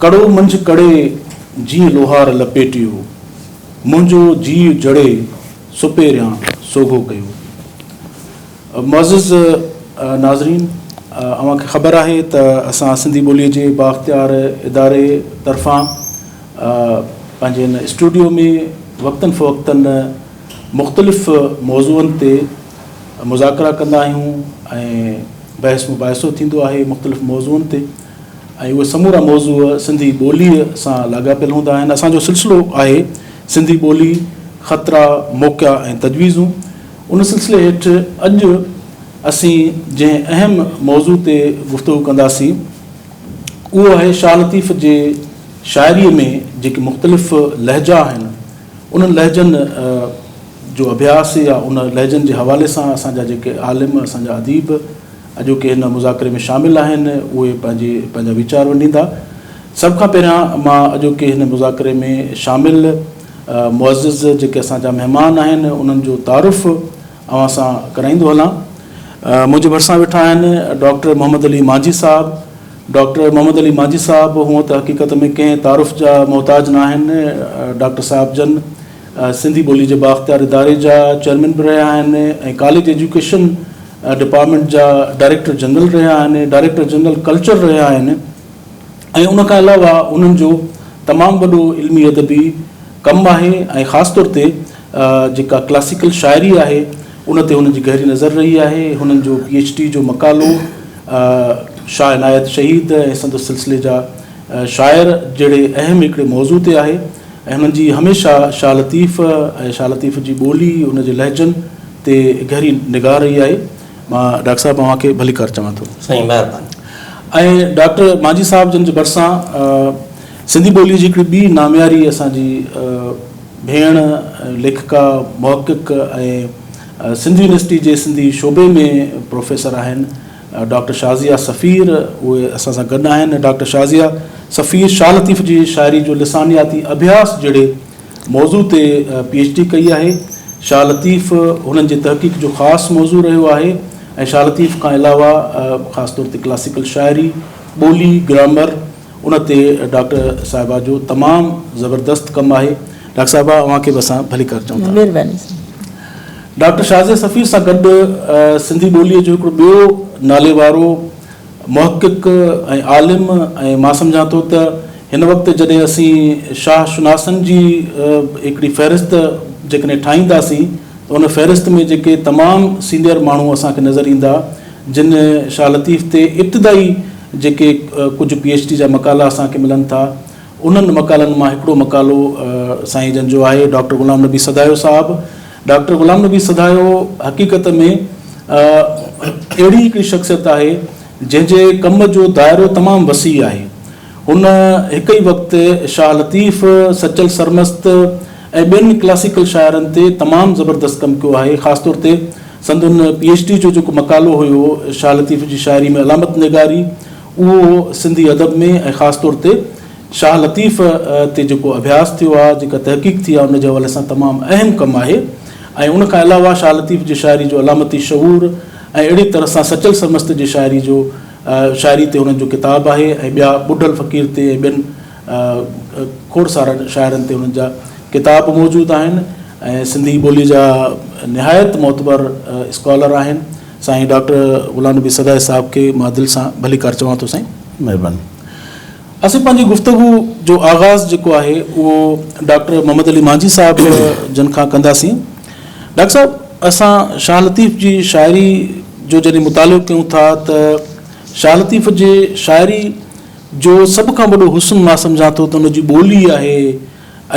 ڪڙو منجهه ڪڙي، جيئن لوهار لپيٽيو، منهنجو جيء جڙي، سپيريان سوگهو ڪيو. معزز ناظرين اوهان کي خبر آهي ته اسان سنڌي ٻوليء جي بااختيار اداري طرفان پنهنجي هن اسٽوڊيو ۾ وقتن فوقتن مختلف موضوعن تي مذاڪرا ڪندا آهيون ۽ بحث مباحثو ٿيندو آهي مختلف موضوعن تي ۽ اهي سمورا موضوع سنڌي ٻوليء سان لاڳاپيل هوندا آهن. اسان جو سلسلو آهي سنڌي ٻولي، خطرا، موقعا ۽ تجويزون. ان سلسلي هيٺ اڄ اسين جنهن اهم موضوع تي گفتگو ڪنداسين، اهو آهي شاهه لطيف جي شاعريء ۾ جيڪي مختلف لهجا آهن، انهن لهجن جو اڀياس يا ان لهجن جي حوالي سان اسان جا جيڪي عالم، اسان جا اديب، اڄوڪي هن مذاڪري ۾ شامل آهن اهي پنهنجي پنهنجا ويچار ونڊيندا. سڀ کان پهريان مان اڄوڪي هن مذاڪري ۾ شامل معزز جيڪي اسان جا مهمان آهن انهن جو تعارف اوهان سان ڪرائيندو هلان. منهنجي ڀرسان ويٺا آهن ڊاڪٽر محمد علي مانجهي صاحب. ڊاڪٽر محمد علي مانجهي صاحب هونء ته حقيقت ۾ ڪنهن تعارف جا محتاج نه آهن. ڊاڪٽر صاحب جن سنڌي ٻولي جي بااختيار اداري جا چيئرمين به رهيا آهن ۽ ڪاليج ايجوڪيشن ڊپارٽمينٽ جا ڊائريڪٽر جنرل رهيا آهن، ڊائريڪٽر جنرل ڪلچر رهيا آهن ۽ ان کان علاوه انهن جو تمام وڏو علمي ادبي ڪم آهي ۽ خاص طور تي جيڪا ڪلاسيڪل شاعري آهي ان تي هنن جي گهري نظر رهي آهي. هنن جو پي ايڇ ڊي جو مقالو شاهه عنايت شهيد ۽ سندس سلسلي جا شاعر جهڙي اهم هڪڙي موضوع تي آهي. ۽ هنن جي هميشه شاهه لطيف ۽ شاهه لطيف جي ٻولي، ان جي لهجن تي گهري نگاهه رهي آهي. مان ڊاڪٽر صاحب اوهان کي ڀليڪار چوان ٿو. سائين مهرباني. ۽ ڊاڪٽر مانجهي صاحب جن جي ڀرسان سنڌي ٻولي جي هڪڙي ٻي نامياري اسان جي ڀيڻ ليکڪا، محقق ۽ سنڌ يونيورسٽي جي سنڌي شعبي ۾ پروفيسر آهن ڊاڪٽر شازيه سفير اهي اسان سان گڏ آهن. ڊاڪٽر شازيه سفير شاهه لطيف جي شاعري جو لسانياتي اڀياس جهڙي موضوع تي پي ايڇ ڊي ڪئي آهي. شاهه لطيف هنن جي تحقيق جو خاص موضوع رهيو آهي ۽ شاهه لطيف کان علاوه خاص طور تي ڪلاسيڪل شاعري، ٻولي، گرامر، ان تي ڊاڪٽر صاحبه جو تمام زبردست ڪم آهي. ڊاڪٽر صاحبه اوهان کي به اسان ڀليڪار چئون ٿا. مهرباني سائين. ڊاڪٽر شازيه سفير سان گڏ سنڌي ٻوليء جو هڪڙو ٻيو ناليوارو محقق ۽ عالم ۽ مان سمجهان ٿو ته هن وقت جڏهن اسين شاهه شناسن جي هڪڙي فهرست جيڪڏهن ٺاهينداسين ته ان فهرست ۾ جيڪي تمام سينئر ماڻهو اسان کي نظر ايندا جن شاهه لطيف تي ابتدائي جيڪي ڪجهه پي ايڇ ڊي جا مقالا اسان کي ملن ٿا انهن مقالن مان هڪڙو مقالو سائين جن جو آهي ڊاڪٽر غلام نبي سڌايو صاحب. ڊاڪٽر غلام نبي سڌايو حقيقت ۾ اهڙي هڪڙي شخصيت آهي جنهن جي ڪم جو دائرو تمام وسيع آهي. هن هڪ ئي وقت شاهه لطيف، سچل سرمست ۽ ٻين ڪلاسيڪل شاعرن تي تمام زبردست ڪم ڪيو آهي. خاص طور تي سندن پي ايڇ ڊي جو جيڪو مقالو هيو شاهه لطيف جي شاعري ۾ علامت نگاري اهو سنڌي ادب ۾ ۽ خاص طور تي شاهه لطيف تي جيڪو اڀياس ٿيو آهي، جيڪا تحقيق ٿي آهي ان جي حوالي سان تمام اهم ڪم آهي ۽ ان کان علاوه شاهه لطيف جي شاعري جو علامتي شعور ۽ اهڙي طرح سان سچل سرمست جي شاعري جو شاعري تي هنن جو ڪتاب آهي ۽ ٻيا ٻڍل فقير تي ۽ ٻين کوڙ سارن شاعرن تي هنن جا ڪتاب موجود آهن ۽ سنڌي ٻولي جا نهايت معتبر اسڪالر آهن. سائين ڊاڪٽر غلام نبي سدائي صاحب کي مان دل سان ڀليڪار چوان ٿو سائين. مهرباني. اسين پنهنجي گفتگو جو آغاز جيڪو آهي اهو ڊاڪٽر محمد علي مانجهي صاحب جن کان ڪنداسين. ڊاڪٽر صاحب اسان شاهه لطيف جي شاعري جو جڏهن مطالعو ڪيون ٿا ته شاهه لطيف جي شاعري جو سڀ کان وڏو حسن مان سمجهان ٿو ته ان جي ٻولي آهي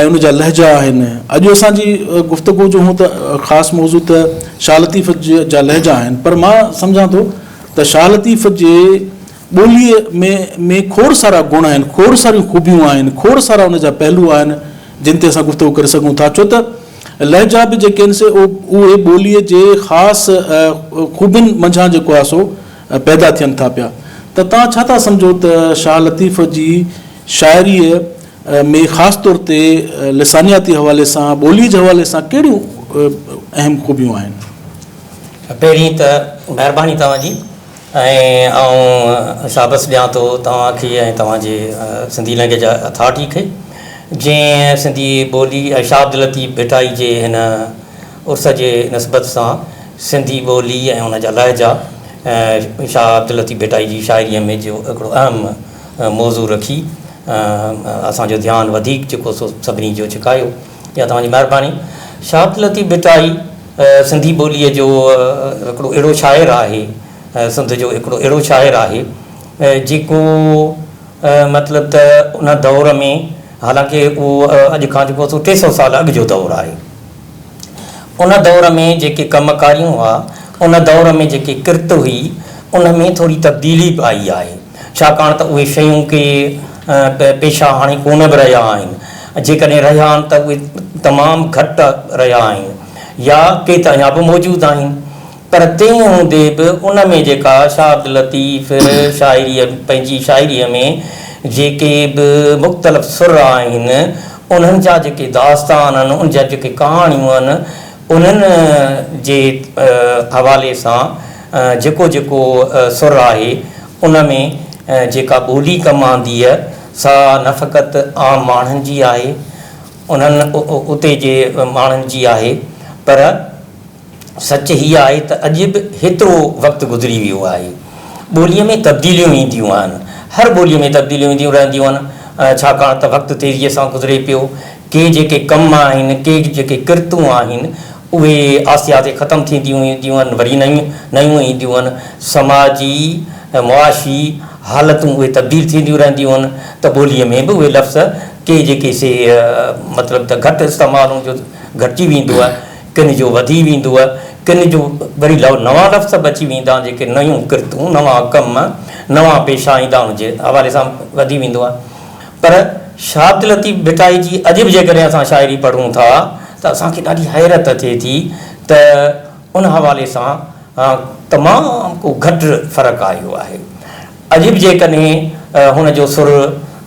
۽ ان جا لهجا آهن. اڄ اسان جي گفتگو جو هونء ته خاص موضوع ته شاهه لطيف جا لهجا آهن پر مان سمجهان ٿو ته شاهه لطيف جي ٻوليء ۾ ۾ کوڙ سارا گڻ آهن، کوڙ ساريون خوبيون آهن، کوڙ سارا ان جا پهلو آهن جن تي اسان گفتگو ڪري سگهون ٿا ڇو ته لهجا به جيڪي آهن سي اهي ٻوليء جي خاص خوبين منجهان جيڪو آهي سو پيدا ٿين ٿا پيا ته توهان ڇا ٿا سمجهو ته شاهه لطيف جي شاعريء ۾ خاص طور تي لسانياتي حوالي سان ٻوليء جي حوالي سان ڪهڙيون اهم خوبيون آهن؟ پهرين ته مهرباني توهان جي. ۽ آئون شابس ڏيان ٿو توهان کي ۽ توهان جي سنڌي لئنگئيج اٿارٽي کي جنهن سنڌي ٻولي ۽ شاهه عبداللطيف ڀٽائي جي هن عرس جي نسبت سان سنڌي ٻولي ۽ ان جا لهجا شاهه عبداللطيف ڀٽائي جي شاعريء ۾ جو هڪڙو اهم موضوع رکي اسان جو ڌيان وڌيڪ جيڪو سو سڀني جو ڇڪايو اها توهان جي مهرباني. شاهه عبداللطيف ڀٽائي سنڌي ٻوليء جو هڪڙو اهڙو شاعر آهي، سنڌ جو هڪڙو اهڙو شاعر آهي جيڪو مطلب ته ان دور ۾ حالانڪه اهو اڄ کان جيڪو سو 300 سال اڳ جو دور آهي. ان دور ۾ جيڪي ڪم ڪاريون هئا، ان دور ۾ جيڪي ڪرت هئي، ان ۾ ٿوري تبديلي به آئي آهي. ڇاڪاڻ ته اهي شيون ڪي پيشا هاڻي ڪونه به رهيا آهن. جيڪڏهن رهيا آهن ته اهي تمام گهٽ رهيا آهن يا ڪي ته اڃا به موجود آهن. پر تنهن هوندي به ان ۾ جيڪا شاهه عبداللطيف شاعريء پنهنجي شاعريء ۾ جيڪي به مختلف سر آهن، انهن جا جيڪي داستان آهن، انهن جا جيڪي ڪهاڻيون آهن، انهن جي حوالي سان جيڪو جيڪو سر آهي، ان ۾ جيڪا ٻولي ڪم آندي سا نه فقط عام ماڻهن جي آهي، انهن اتي جي ماڻهن جي آهي، پر سچ هي آهي ته اڄ به هيترو وقت گذري ويو آهي. ٻوليء ۾ تبديليون اينديون آهن. هر ٻوليء ۾ تبديليون اينديون رهنديون آهن. ڇاڪاڻ ته وقت تيزيء سان گذري پيو. ڪي جيڪي ڪم آهن، ڪي جيڪي ڪرتون آهن، اهي آهستي آهستي ختم ٿينديون وينديون آهن، وري نيون نيون اينديون آهن. سماجي ۽ معاشي حالتون اهي تبديل ٿينديون رهنديون آهن ته ٻوليء ۾ به اهي لفظ ڪي جيڪي سي مطلب ته گهٽ استعمال ان جو گهٽجي ويندو آهي. ڪن جو وڌي ويندو، ڪن جو وري نوان لفظ به اچي ويندا آهن، جيڪي نيون ڪرتون، نوان ڪم، نوان پيشا ايندا ان جي حوالي سان وڌي ويندو آهي. پر شاهه عبداللطيف ڀٽائي جي اڄ به جيڪڏهن اسان شاعري پڙهون ٿا ته اسان کي ڏاڍي حيرت ٿئي ٿي ته ان حوالي سان تمام ڪو گهٽ فرق آيو آهي. اڄ به جيڪڏهن هن جو سر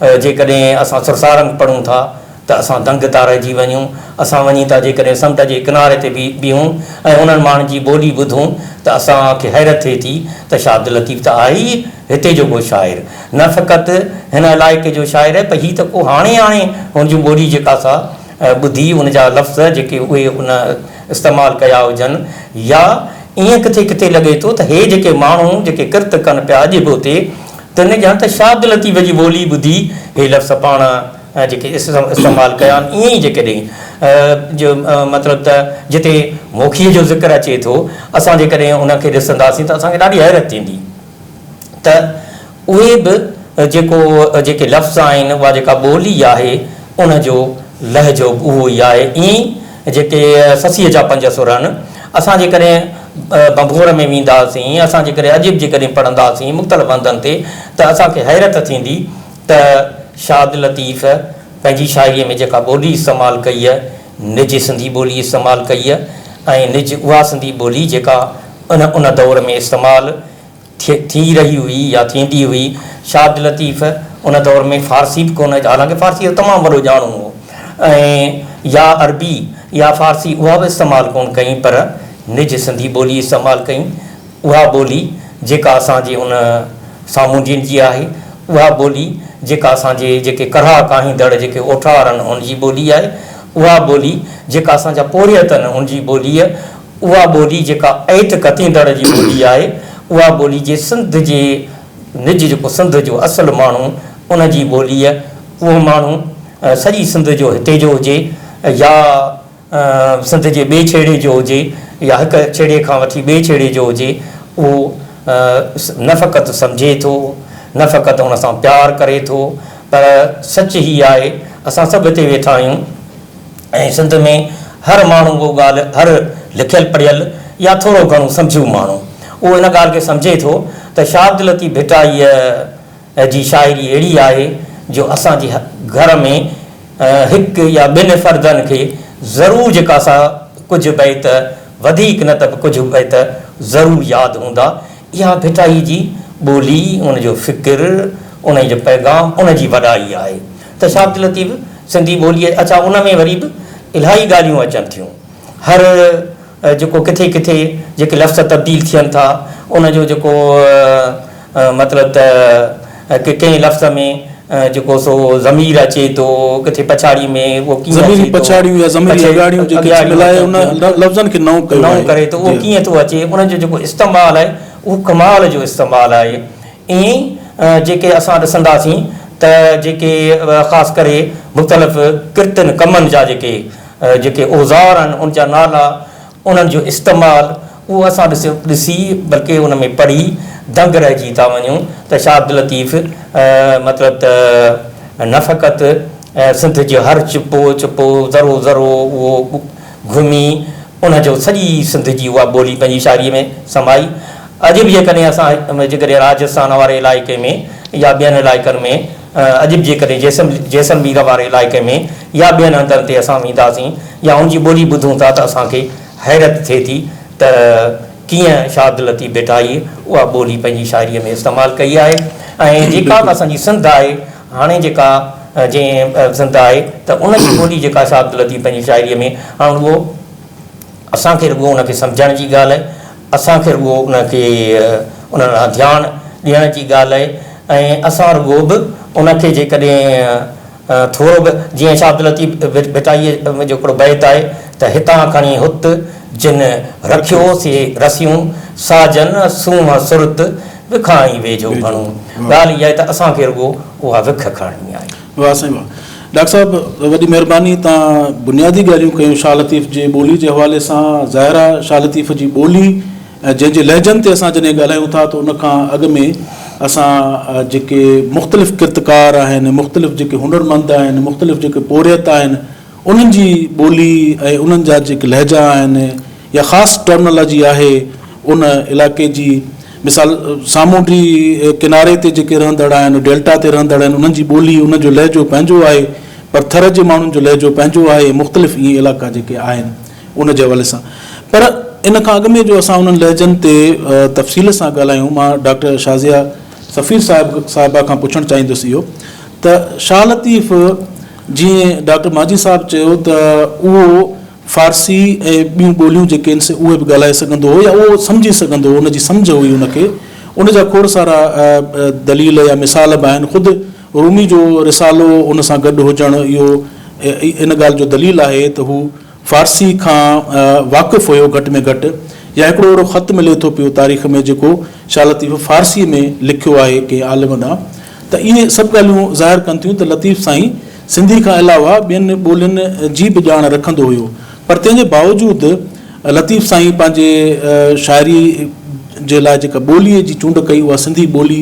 جيڪڏهن اسان سرسارنگ پڙهون ٿا ته اسان دنگ ٿا رهجي وڃون. اسان وڃي ٿا جيڪڏهن سمنڊ جي ڪناري تي بيهون ۽ انهن ماڻهن جي ٻولي ٻڌون ته اسان کي حيرت ٿئي ٿي ته شاهه عبداللطيف ته آهي ئي هتي جو ڪو شاعر. نه فقط هن علائقي جو شاعر آهي پر هي ته ڪو هاڻي هاڻي هن جون ٻولي جيڪا سا ٻڌي ان جا لفظ جيڪي اهي ان استعمال ڪيا هجن يا ائين ڪٿي ڪٿي لڳي ٿو ته هي جيڪي ماڻهو جيڪي ڪرت ڪن پيا اڄ به اتي تن ڄڻ ته شاهه عبداللطيف جي ٻولي ٻڌي هي لفظ پاڻ جيڪي استعمال ڪيا آهن. ائين ئي جيڪڏهن جو مطلب ته جتي موکيء جو ذڪر اچي ٿو اسان جيڪڏهن ان کي ڏسنداسين ته اسان کي ڏاڍي حيرت ٿيندي ته اهي به جيڪو جيڪي لفظ آهن اها جيڪا ٻولي آهي ان جو لهجو به اهو ئي آهي. ائين ئي جيڪي سسيء جا پنج سر آهن اسان جيڪڏهن ڀنڀور ۾ وينداسين اسان جيڪڏهن اڄ به جيڪڏهن پڙهنداسين مختلف هنڌن تي ته اسان کي حيرت ٿيندي ته شاهه عبداللطيف پنهنجي شاعريء ۾ جيڪا ٻولي استعمال ڪئي نج سنڌي ٻولي استعمال ڪئي ۽ نج اها سنڌي ٻولي جيڪا ان ان دور ۾ استعمال ٿي رهي هئي يا ٿيندي هئي. شاهه عبداللطيف ان دور ۾ فارسي به ڪونه حالانڪه فارسيء جو تمام وڏو ڄاڻو هو ۽ يا عربي يا فارسي اها به استعمال ڪونه ڪئي پر نج سنڌي ٻولي استعمال ڪئي. اها ٻولي جيڪا اسان جي ان سامونڊين جي آهي، اها ٻولي جيڪا اسان جي جيڪي ڪرها ڪاهيندڙ جيڪي اوٺار آهن ان جي ٻولي آهي، اها ٻولي جيڪا اسان جا پورهيت آهن ان جي ٻولي، اها ٻولي جيڪا ايٽ ڪتيندڙ جي ٻولي آهي، اها ٻولي جي سنڌ جي نج جيڪو سنڌ جو اصل ماڻهو ان جي ٻولي، اهو ماڻهو سڄي سنڌ جو هتي جو هجي يا سنڌ جي ٻئي ڇيڙي جو هجي يا هڪ ڇيڙي کان وٺي ٻئي ڇيڙي جو هجي اهو نه فقط سمجهي ٿو، نه فقط ان سان پيار ڪري ٿو پر سچ هي آهي اسان سڀ هتي ويٺا آهيون ۽ سنڌ ۾ هر ماڻهو اهو ڳالهه هر لکيل پڙهيل يا ٿورو گهڻو سمجهو ماڻهو اهو ان ڳالهه کي سمجهي ٿو ته شاهه عبداللطيف ڀٽائيء جي شاعري اهڙي آهي جو اسان جي گهر ۾ هڪ يا ٻن فردن کي ضرور جيڪا سا ڪجهه بيت وڌيڪ نه ته به ڪجهه بيت ضرور ياد هوندا. اها ڀٽائي جي ٻولي، ان جو فڪر، ان جو پيغام، ان جي وڏائي آهي ته شاهه عبداللطيف سنڌي ٻوليء اڇا ان ۾ وري به الاهي ڳالهيون اچن ٿيون. هر جيڪو ڪٿي ڪٿي جيڪي لفظ تبديل ٿين ٿا ان جو جيڪو مطلب ته ڪنهن لفظ ۾ جيڪو سو ضمير اچي ٿو ڪٿي پڇاڙي ۾ اهو ڪيئن ضميري اچي ٿو پڇاڙيون يا ضميري اڳاڙيون جيڪي اڳياڙيون ملائي اچن ان ٿيون لفظن کي نئون ڪيو نئون آهي ڪري ٿو اهو جي ڪيئن ٿو اچي ان جو جيڪو استعمال آهي اهو ڪمال جو استعمال آهي ائين ئي جيڪي اسان ڏسنداسين ته جيڪي خاص ڪري مختلف ڪرتن ڪمن جا جيڪي جيڪي اوزار آهن ان جا نالا انهن جو استعمال اهو اسان ڏس ڏسي بلڪه ان ۾ پڙهي دنگ رهجي ٿا وڃون ته شاهه عبداللطيف مطلب ته نه فقط سنڌ جو هر چپو چپو ذرو ذرو اهو گهمي ان جو سڄي سنڌ جي اها ٻولي پنهنجي شاعري ۾ سمائي. اڄ به جيڪڏهن اسان جيڪڏهن راجسٿان واري علائقي ۾ يا ٻين علائقن ۾ اڄ به جيڪڏهن جيسلمير واري علائقي ۾ يا ٻين هنڌن تي اسان وينداسين يا ان جي ٻولي ٻڌون ٿا ته اسان کي حيرت ٿئي ٿي ته ڪيئن شاهه عبداللطيف ڀٽائيء اها ٻولي پنهنجي شاعريء ۾ استعمال ڪئي آهي ۽ جيڪا به اسان جي سنڌ آهي هاڻي جيڪا جنهن سنڌ آهي ته ان جي ٻولي جيڪا شاهه عبداللطيف پنهنجي شاعريء ۾ هاڻ اهو اسان کي رڳو ان کي سمجهڻ جي ڳالهه آهي، اسان کي رڳو ان کي ان ڏانهن ڌيان ڏيڻ جي ڳالهه آهي ۽ اسان رڳو به ان کي جيڪڏهن ٿورو به جيئن شاهه عبداللطيف ڀٽائيء جو هڪڙو بيت آهي ته هتان کڻي هت جن رکيو سي رسيون، ساجن سونهن سرت وکان ئي ويجهو گهڻو. ڳالهه اها آهي ته اسان کي رڳو اها وک کڻڻي آهي. واهه سائين واهه. ڊاڪٽر صاحب وڏي مهرباني توهان بنيادي ڳالهيون ڪيون شاهه لطيف جي ٻولي جي حوالي سان ظاهر آهي شاهه لطيف جي ٻولي ۽ جنهن جي لهجن تي اسان جڏهن ڳالهايون ٿا ته ان کان اڳ ۾ اسان جيڪي مختلف ڪرتڪار آهن مختلف جيڪي هنرمند آهن مختلف جيڪي پورهيت آهن انهن جي ٻولي ۽ انهن جا جيڪي لهجا آهن يا خاص ٽرمنالاجي آهي ان علائقي جي مثال سامونڊي ڪناري تي جيڪي رهندڙ آهن ڊيلٽا تي رهندڙ آهن انهن جي ٻولي انهن جو لهجو پنهنجو آهي پر ٿر جي ماڻهن جو لهجو پنهنجو آهي مختلف ائين علائقا جيڪي آهن ان جي حوالي سان پر ان کان اڳ ۾ جو اسان انهن لهجن تي تفصيل سان ڳالهايون مان ڊاڪٽر شازيه سفير صاحب صاحبه کان پڇڻ چاهيندس اهو ته شاهه لطيف جيئن ڊاڪٽر ماجي صاحب چيو ته اهو فارسي ۽ ٻيون ٻوليون جيڪي آهن سي اهي به ڳالهائي سگهندو هو يا اهو سمجهي سگهندو هو ان جي سمجهه هئي ان کي ان جا کوڙ سارا دليل يا مثال به آهن خود رومي جو رسالو ان سان گڏ هجڻ اهو ان ڳالهه جو دليل آهي ته هو فارسي کان واقف هيو گهٽ ۾ گهٽ يا هڪڙو اهڙو خط ملي ٿو پيو تاريخ ۾ جيڪو شاهه لطيف فارسي ۾ لکيو آهي ڪنهن عالم ڏانهن ته اهي سڀ ڳالهيون ظاهر ڪن ٿيون ته لطيف سائين سنڌي کان علاوه ٻين ٻولين جي به ڄاڻ رکندو هيو پر تنهن جي باوجود لطيف سائين پنهنجي شاعري جي لاء جيڪا ٻوليء جي چونڊ ڪئي اها سنڌي ٻولي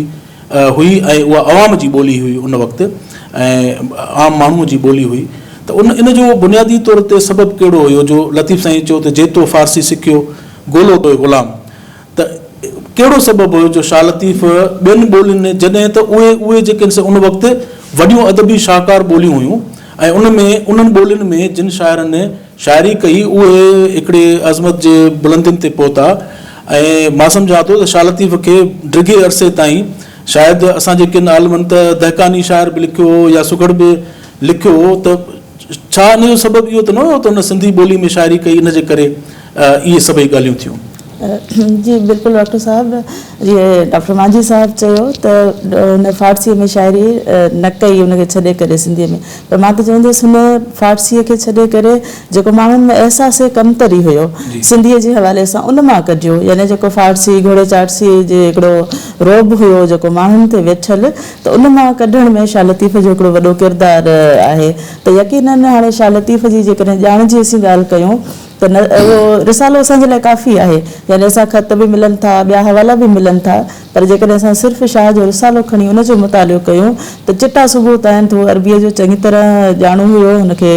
هئي ۽ اها عوام جي ٻولي هئي ان وقت ۽ عام ماڻهوء جي ٻولي هئي ته ان ان جو بنيادي طور تي سبب ڪهڙو هيو جو لطيف سائين چيو ته جيتو فارسي سکيو گولو توئي غلام ته ڪهڙو سبب هيو جو شاهه لطيف ٻين ٻولين جڏهن ته اهي اهي جيڪي آهن سي ان وقت وڏيون ادبي شاهڪار ٻوليون هيون ۽ ان ۾ انهن ٻولين ۾ جن شاعرن شاعري ڪئي اهي هڪڙي عظمت جي بلندين تي پهتا ۽ مان سمجهان ٿو ته شاهه لطيف کي ڊگهي عرصي تائين شايد اسان جي ڪن عالمن ته دهقاني شاعر به لکيو هو يا سگهڙ به لکيو هو ته ڇا ان جو سبب اهو ته نه هيو ته ان سنڌي ٻولي ۾ شاعري ڪئي ان جي ڪري اهي سڀئي ڳالهيون ٿيون. جي بلڪل ڊاڪٽر صاحب جيئن ڊاڪٽر مانجهي صاحب چيو ته هن فارسيء ۾ شاعري نه ڪئي ان کي ڇڏي ڪري سنڌيء ۾ پر مان ته چوندس هن فارسيء کي ڇڏي ڪري جيڪو ماڻهن ۾ احساس ڪمتري هيو سنڌيء جي حوالي سان ان مان ڪڍيو يعني جيڪو فارسي گهوڙي چاڙسي جي هڪڙو رعب هيو جيڪو ماڻهن تي ويٺل ته ان مان ڪڍڻ ۾ شاهه لطيف جو هڪڙو وڏو ڪردار آهي ته يقينن هاڻي شاهه لطيف جي جيڪڏهن ڄاڻ جي اسين ڳالهه ڪيون ته نه اهو رسالو اسان جي لاء ڪافي آهي يعني اسان خط به ملن ٿا ٻيا حوالا به ملن ٿا پر جيڪڏهن اسان صرف شاهه جو رسالو کڻي ان جو مطالعو ڪيون ته چٽا ثبوت آهن ته هو عربيء جو چڱي طرح ڄاڻو هيو هن کي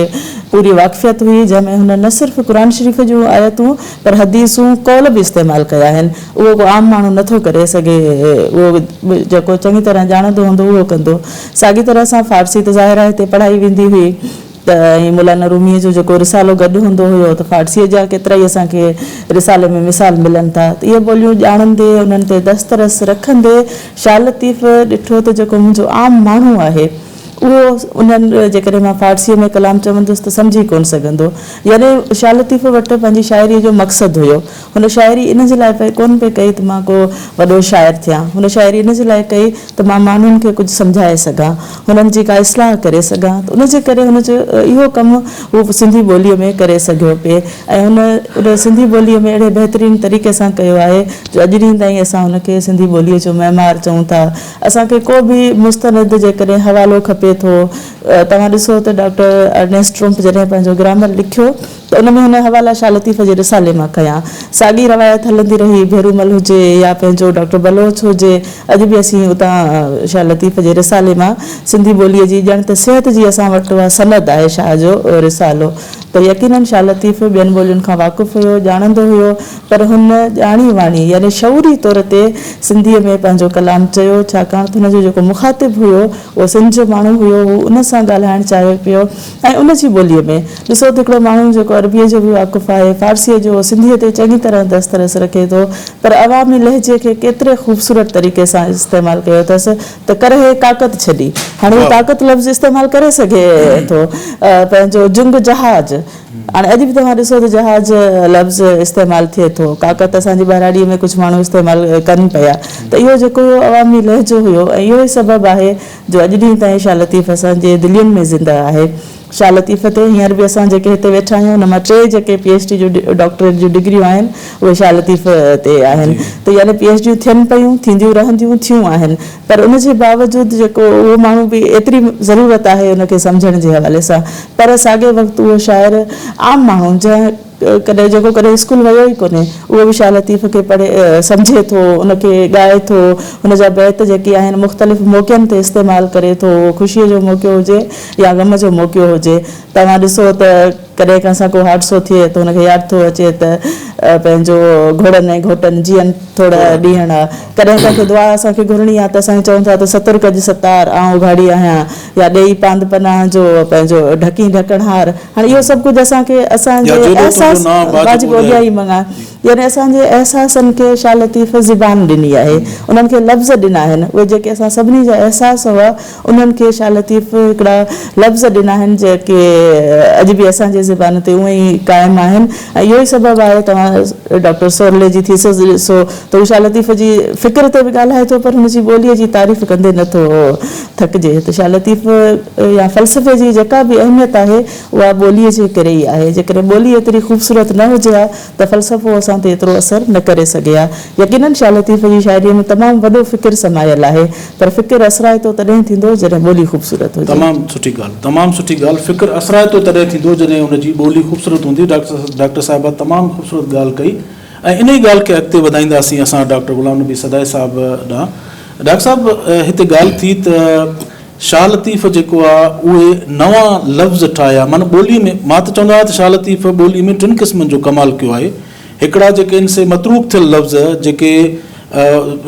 پوري واقفيت هئي جنهن ۾ هن نه صرف قرآن شريف جون آيتون پر حديثون قول به استعمال ڪيا آهن اهو ڪو عام ماڻهو نه ٿو ڪري سگهي اهو جيڪو چڱي طرح ڄاڻندو هوندو اهو ڪندو ساڳي طرح سان فارسي ته ظاهر آهي هتي پڙهائي ويندي هئي ته ۽ مولانا روميء جو جيڪو رسالو گڏ هوندو هيو ته فارسيء جا ڪيترائي اسان کي رسالي ۾ مثال ملن ٿا ته اهي ٻوليون ڄاڻندي انهن تي دسترس رکندي شاهه لطيف ڏٺو ته جيڪو منهنجو عام ماڻهو آهي اهو انهن جيڪڏهن مان فارسيء ۾ ڪلام چوندس ته سمجهي ڪونه سگهندو. يعني شاهه لطيف وٽ پنهنجي شاعريء جو مقصد هيو. هن شاعري ان جي لاء پئي ڪونه پئي ڪئي ته مان ڪو وڏو شاعر ٿيان. هن شاعري ان جي لاء ڪئي ته مان ماڻهن کي ڪجهه سمجهائي سگهان، هنن جي ڪا اصلاح ڪري سگهان ته ان جي ڪري هن جو اهو ڪم هو سنڌي ٻوليء ۾ ڪري سگهيو پئي ۽ هن ان سنڌي ٻوليء ۾ اهڙي بهترين طريقي سان ڪيو آهي جو اڄ ڏينهن تائين اسان هن کي سنڌي ٻوليء جو معمار چئون ٿا. اسان کي ڪو به مستند جيڪڏهن حوالو کپي ٿو، توهان ڏسو ته ڊاڪٽر ارنيسٽ ٽرمپ جڏهن پنهنجو گرامر لکيو ته ان ۾ هن حوالا شاهه لطيف جي رسالي مان کنيا. ساڳي روايت هلندي رهي، ڀيرومل هجي يا پنهنجو ڊاڪٽر بلوچ هجي، اڄ به اسين اتان شاهه لطيف جي رسالي مان سنڌي ٻوليء جي ڄڻ ته صحت جي اسان وٽ اها سند آهي شاهه جو رسالو ته يقيناً شاهه لطيف ٻين ٻولين کان واقف هيو، ڄاڻندو هيو، پر هن ڄاڻي واڻي يعني شعوري طور تي سنڌيء ۾ پنهنجو ڪلام چيو، ڇاڪاڻ ته هن جو جيڪو مخاطب هيو اهو سنڌ جو ماڻهو هيو، هو ان سان ڳالهائڻ چاهيو پيو ۽ ان جي ٻوليء ۾. ڏسو ته هڪڙو ماڻهو جيڪو عربيء جو به واقف آهي، فارسيء جو، سنڌيء تي چڱي طرح دسترس رکي ٿو، پر عوامي لهجي کي ڪيتري خوبصورت طريقي سان استعمال ڪيو اٿس ته ڪرهي ڪاڪت ڇڏي. هاڻي هو طاقت لفظ استعمال ڪري سگهي ٿو. پنهنجو جنگ جهاز. هاڻي اڄ به توهان ڏسو ته جهاز لفظ استعمال ٿئي ٿو. ڪاڪت اسان جي ٻهراڙيء ۾ ڪجهه ماڻهو استعمال ڪن پيا. ته اهو جيڪو هيو عوامي لهجو هيو ۽ اهو ئي سبب آهي جو اڄ ڏينهن تائين شاهه لطيف اسان جي دلين ۾ زنده آهي. شاهه لطيف تي هينئر به اسان جيڪي هتي ويٺا آهيون ان مان ٽي جيڪي پي ايڇ ڊي جون ڊاڪٽريٽ جون ڊگريون آهن اهي شاهه لطيف تي آهن ته يعني پي ايڇ ڊيون ٿين پيون ٿينديون رهنديون ٿيون آهن پر ان جي باوجود جيڪو اهو ماڻهو به ايتري ضرورت آهي ان کي سمجهڻ جي حوالي سان پر ساڳئي وقت اهو شاعر عام ماڻهو جنهن ڪڏهن جيڪو ڪڏهن اسڪول ويو ئي ڪونهي اهو به شاهه لطيف کي پڙهي سمجهي ٿو ان کي ڳائي ٿو ان جا بيت جيڪي آهن مختلف موقعن تي استعمال ڪري ٿو اهو خوشيء جو موقعو هجي يا غم جو موقعو هجي توهان ڏسو ته ڪڏهن ڪنهن سان ڪو حادثو ٿئي ته هن کي ياد ٿو اچي ته پنهنجو گهوڙن ۽ گهوٽن جيئن ٿورا ڏينهن آ ڪڏهن ڪنهن کي دعا اسان کي گهرڻي آ ته اسان چئون ٿا ته ستر ڪج ستار آئون اگهاڙي آهيان يا ڏيئي پاند پناهه جو پنهنجو ڍڪين ڍڪڻهار هاڻي اهو سڀ ڪجهه اسان کي اسان يا جي جيڏو تنهنجو احساس نانء واجب واجب اوڏيا اوڏيائي. ئي مڱان يعني اسان جي احساسن کي شاهه لطيف زبان ڏني آهي انهن کي لفظ ڏنا آهن اهي جيڪي اسان سڀني جا احساس هئا انهن کي شاهه لطيف هڪڙا لفظ ڏنا آهن جيڪي اڄ به اسان جي زبان تي اونئن ئي قائم آهن ۽ اهو ئي سبب آهي توهان ڊاڪٽر سورلي جي ٿيسز ڏسو ته هو شاهه لطيف جي فڪر تي به ڳالهائي ٿو پر هن جي ٻوليء جي تعريف ڪندي نه ٿو ٿڪجي ته شاهه لطيف يا فلسفي جي جيڪا به اهميت آهي اها ٻوليء جي ڪري ئي آهي جيڪڏهن ٻولي ايتري خوبصورت نه هجي ها ته فلسفو اسان تي ايترو اثر نه ڪري سگهي ها. يقيناً شاهه لطيف جي شاعريء ۾ تمام وڏو فڪر سمايل آهي، پر فڪر اثرائتو تڏهن ٿيندو جڏهن ٻولي خوبصورت هجي. تمام سٺي ڳالهه. تمام سٺي ڳالهه. فڪر اثرائتو تڏهن ٿيندو جڏهن ان جي ٻولي خوبصورت هوندي. ڊاڪٽر صاحبه تمام خوبصورت ڳالهه ڪئي ۽ انهي ڳالهه کي اڳتي وڌائينداسين اسان ڊاڪٽر غلام نبي سدائي صاحب ڏانهن. ڊاڪٽر صاحب هتي ڳالهه ٿي ته شاهه لطيف جيڪو آ اهي نوان لفظ ٺاهيا معنيٰ ٻولي ۾ مان ته چوندو آهيان ته شاهه لطيف ٻولي ۾ ٽن قسمن جو ڪمال ڪيو آهي هڪڙا جيڪي ان سي متروڪ ٿيل لفظ جيڪي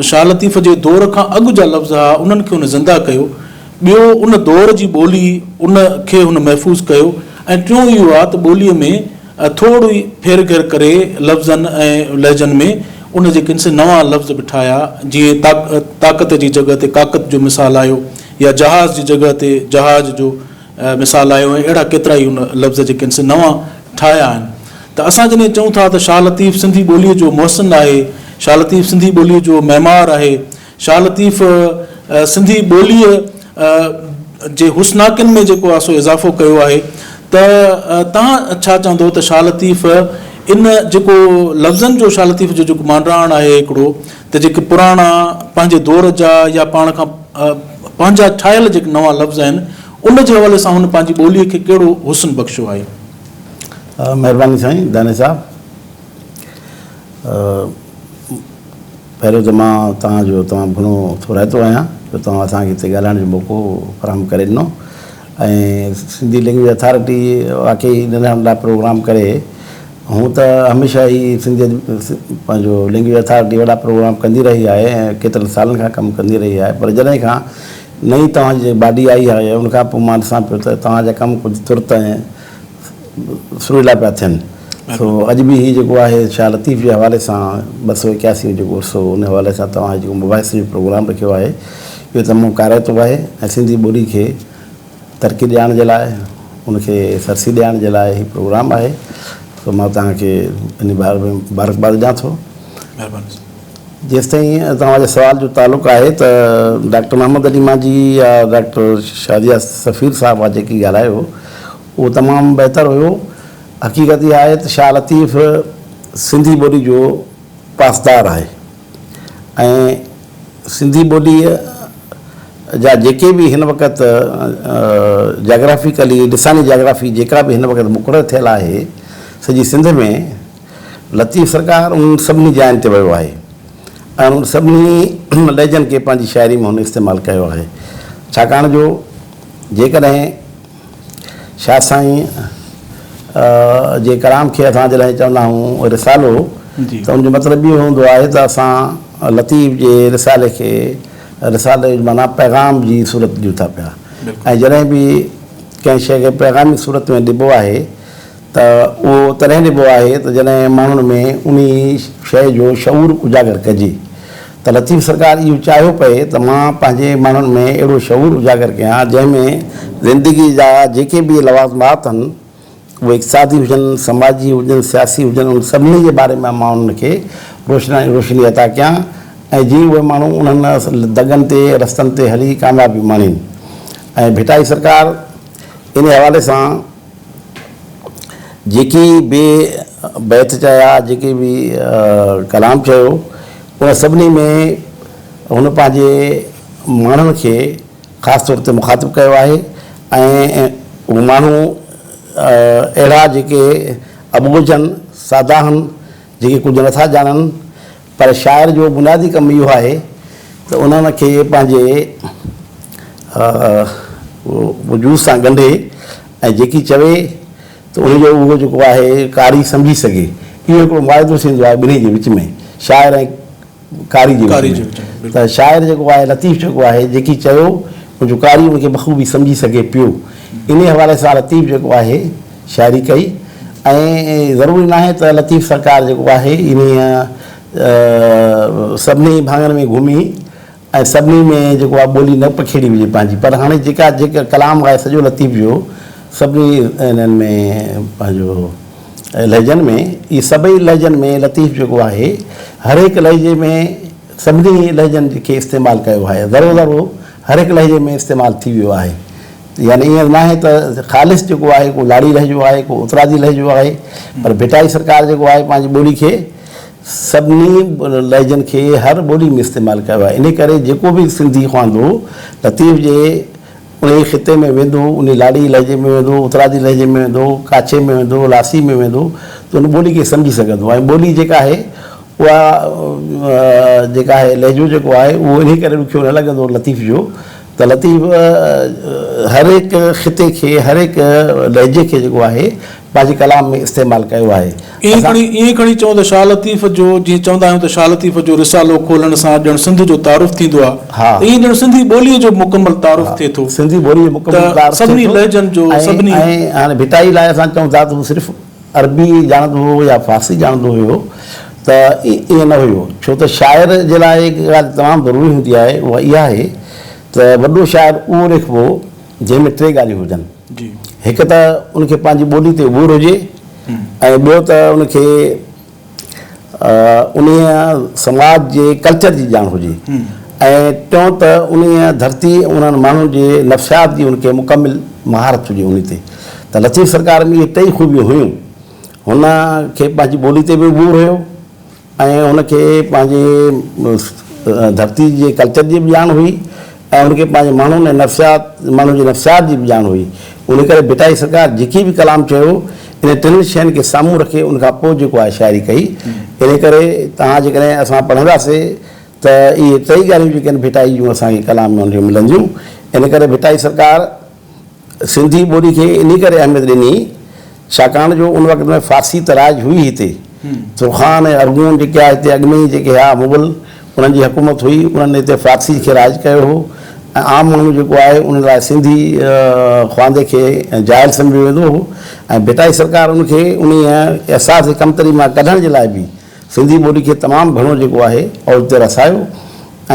شاهه لطيف جي دور کان اڳ جا لفظ ها انهن کي هن زنده ڪيو ٻيو ان دور جي ٻولي ان کي هن محفوظ ڪيو ۽ ٽيون اهو آ ته ٻولي ۾ ٿورو ئي ڦير گهير ڪري لفظن ۽ لهجن ۾ ان جي ڪن سي نوان لفظ به ٺاهيا، جيئن طاقت جي جڳهه تي ڪاڪت جو مثال آيو يا جهاز جي جڳهه تي جهاج جو مثال آيو ۽ اهڙا ڪيترائي ان لفظ جي ڪن سي نوان ٺاهيا آهن ته اسان جڏهن چئون ٿا ته شاهه لطيف سنڌي ٻوليء جو محسن آهي، شاهه لطيف سنڌي ٻوليء جو معمار آهي، شاهه لطيف سنڌي ٻوليء جي حسناڪين ۾ جيڪو آهي سو اضافو ڪيو آهي ته توهان ڇا چوندو ته شاهه لطيف ان جيڪو لفظن جو شاهه لطيف جو جيڪو مانڊاڻ آهي هڪڙو ته جيڪي پراڻا پنهنجي دور جا يا پاڻ کان پنهنجا ٺاهيل جيڪي نوان لفظ آهن ان جي حوالي سان هن پنهنجي ٻوليء کي ڪهڙو حسن بخشيو آهي؟ مهرباني سائين دانش صاحب. پهريون ته مان توهان جو تمام گهڻو ٿورائتو آهيان جو توهان اسان کي هتي ڳالهائڻ جو موقعو فراهم ڪري ڏنو ۽ سنڌي لينگويج اٿارٽي واقعي ننڍا ننڍا پروگرام ڪري هون ته هميشه هي سنڌي پنهنجو لينگويج اٿارٽي وڏا پروگرام ڪندي رهي آهي ۽ ڪيترن سالن کان ڪم ڪندي رهي آهي پر جڏهن کان نئين توهان جي باڊي آئي آهي ان کان پوء مان ڏسان پيو ته توهان جا ڪم ڪجهه ترت ۽ سريلا پيا ٿين. سو اڄ به هي جيڪو آهي شاهه لطيف جي حوالي سان 281 جيڪو عرس هو ان حوالي سان توهان هي جيڪو مباحثي جو پروگرام رکيو آهي اهو تمام ڪارائتو آهي ۽ سنڌي ٻولي کي ترقي ڏيارڻ جي لاء ان کي سرسي ڏيارڻ جي لاء هي پروگرام آهي سو مان توهان کي ان باري ۾ مبارڪباد ڏيان ٿو. مهرباني سر. جيستائين توهان جي سوال جو تعلق آهي ته ڊاڪٽر محمد علي مانجهي يا ڊاڪٽر شازيه سفير صاحبه جيڪي ڳالهايو اهو تمام بهتر هيو. حقيقت اها آهي ته شاهه لطيف سنڌي ٻولي جو پاسدار آهي ۽ سنڌي ٻوليء جا جيڪي به هن وقت جاگرافيڪلي لساني جاگرافي جيڪا به هن وقت مقرر ٿيل آهي سڄي سنڌ ۾ لطيف سرڪار انهن سڀني جاين تي ويو آهي ۽ انهن سڀني لهجن کي پنهنجي شاعري ۾ هن استعمال ڪيو آهي ڇاڪاڻ جو جيڪڏهن شاهه سائين جي ڪلام کي اسان جڏهن چوندا آهيون رسالو ته ان جو مطلب اهو هوندو آهي ته اسان لطيف جي رسالي کي رسالي جي معنيٰ پيغام جي صورت ڏيون ٿا پيا ۽ جڏهن به ڪنهن شيء کي پيغامي صورت ۾ ڏبو آهي ته اهو تڏهن ڏبو آهي ته جڏهن ماڻهن ۾ انهي شيء جو شعور اجاگر ڪجي ته لطيف سرڪار اهو چاهيو پئي ته مان پنهنجي ماڻهن ۾ اهڙو شعور اجاگر ڪيان جنهن ۾ زندگي جا جيڪي به لوازمات آهن اهي اقتصادي هجن، سماجي هجن، سياسي هجن انهن سڀني جي باري ۾ مان انهن کي روشني عطا ڪيان ۽ جيئن اهي ماڻهو انهن دڳن تي رستن تي هلي ڪاميابي ماڻين ۽ ڀٽائي سرڪار انهي حوالي سان جيڪي به بيت چيا، جيڪي به ڪلام چيو، ان سڀني ۾ هن پنهنجي ماڻهن کي خاص طور تي مخاطب ڪيو آهي ۽ اهي ماڻهو اهڙا جيڪي اٻوجهن، سادا هن، جيڪي ڪجهه نٿا ڄاڻن، پر شاعر جو بنيادي ڪم اهو آهي ته انهن کي پنهنجي وجود سان ڳنڍي ۽ جيڪي چوي ته ان جو اهو جيڪو آهي قاري سمجهي سگهي. اهو هڪڙو معاهدو ٿيندو آهي ٻنهي جي وچ ۾ شاعر ۽ قاري جي وچ ۾ ته شاعر جيڪو آهي لطيف جيڪو آهي جيڪي چيو ان جو قاري ان کي بخوبي سمجهي سگهي پيو. انهي حوالي سان لطيف جيڪو آهي شاعري ڪئي ۽ ضروري ناهي ته لطيف سرڪار جيڪو آهي انهيء سڀني ڀاڱن ۾ گهمي ۽ سڀني ۾ جيڪو آهي ٻولي نه پکيڙي هجي پنهنجي پر هاڻي جيڪا جيڪا ڪلام آهي سڄو لطيف جو سڀني انهن ۾ پنهنجو لهجن ۾ اهي سڀئي لهجن ۾ لطيف جيڪو آهي هر هڪ لهجي ۾ سڀني لهجن کي استعمال ڪيو آهي ذرو ذرو هر هڪ لهجي ۾ استعمال ٿي ويو آهي يعني ائين ناهي ته خالص جيڪو آهي ڪو لاڙي لهجو آهي ڪو اترادي لهجو آهي پر ڀٽائي سرڪار جيڪو آهي پنهنجي ٻولي کي سڀني لهجن کي هر ٻولي ۾ استعمال ڪيو آهي انهي ڪري جيڪو به سنڌي خواندو لطيف جي انهي خطي ۾ ويندو انهي لاڙي لهجي ۾ ويندو اترادي لهجي ۾ ويندو ڪاڇي ۾ ويندو لاسي ۾ ويندو ته ان ٻولي کي سمجهي سگهندو ۽ ٻولي جيڪا آهي اها جيڪا آهي لهجو جيڪو آهي اهو انهي ڪري ڏکيو نه لڳندو لطيف جو ته لطيف هر هڪ خطي کي هر هڪ لهجي کي جيڪو آهي پنهنجي ڪلام ۾ استعمال ڪيو آهي. ائين کڻي ائين کڻي چئون ته شاهه لطيف جو جيئن چوندا آهيون ته شاهه لطيف جو رسالو کولڻ سان ڄڻ سنڌ جو تعارف ٿيندو آهي ته ائين ڄڻ سنڌي ٻوليء جو مڪمل تعارف ٿئي ٿو سنڌي ٻوليء جو مڪمل ته تعارف ٿئي سڀني ٿو لهجن جو ۽ سڀني. ۽ هاڻي ڀٽائي لاء اسان چئون ٿا ته هو صرف عربي ڄاڻندو هو يا فارسي ڄاڻندو هيو ته ائين نه هيو ڇو ته شاعر جي لاء هڪ ڳالهه تمام ضروري هوندي آهي اها اها آهي ته وڏو شاعر اهو ليکبو جنهن ۾ ٽي ڳالهيون هجن هڪ ته ان کي پنهنجي ٻولي تي عبور هجي ۽ ٻيو ته ان کي انهيء سماج جي ڪلچر جي ڄاڻ هجي ۽ ٽيون ته انهيء ڌرتي انهن ماڻهن جي نفسيات جي ان کي مڪمل مهارت هجي انهي تي ته لطيف سرڪار ۾ اهي ٽئي خوبيون هيون هن کي پنهنجي ٻولي تي به عبور هيو ۽ هن کي پنهنجي ڌرتي جي ڪلچر جي به ڄاڻ هئي ۽ هن کي پنهنجي ماڻهن ۽ نفسيات ماڻهن جي نفسيات جي به ڄاڻ هئي. ان ڪري ڀٽائي سرڪار جيڪي به ڪلام چيو انهن ٽنهي شين کي سامهون رکي ان کان پوء جيڪو آهي شاعري ڪئي. ان ڪري توهان جيڪڏهن اسان پڙهنداسي ته اهي ٽئي ڳالهيون جيڪي آهن ڀٽائي جون اسان کي ڪلام ۾ ان جون ملنديون. ان ڪري ڀٽائي سرڪار سنڌي ٻولي کي انهي ڪري اهميت ڏني ڇاڪاڻ جو ان وقت ۾ فارسي ته رائج هئي هتي ترخان ۽ ارغون جيڪي ها هتي اڳ ۾ ئي جيڪي ها مغل انهن جي حڪومت هئي انهن هتي فارسي کي رائج ڪيو هو ۽ عام ماڻهو جيڪو آهي ان لاء سنڌي خواندي کي جاهل سمجهيو ويندو هو ۽ ڀٽائي سرڪار ان کي انهي احساس ڪمتري مان ڪڍڻ جي لاء به سنڌي ٻولي کي تمام گهڻو جيڪو آهي اوج تي رسايو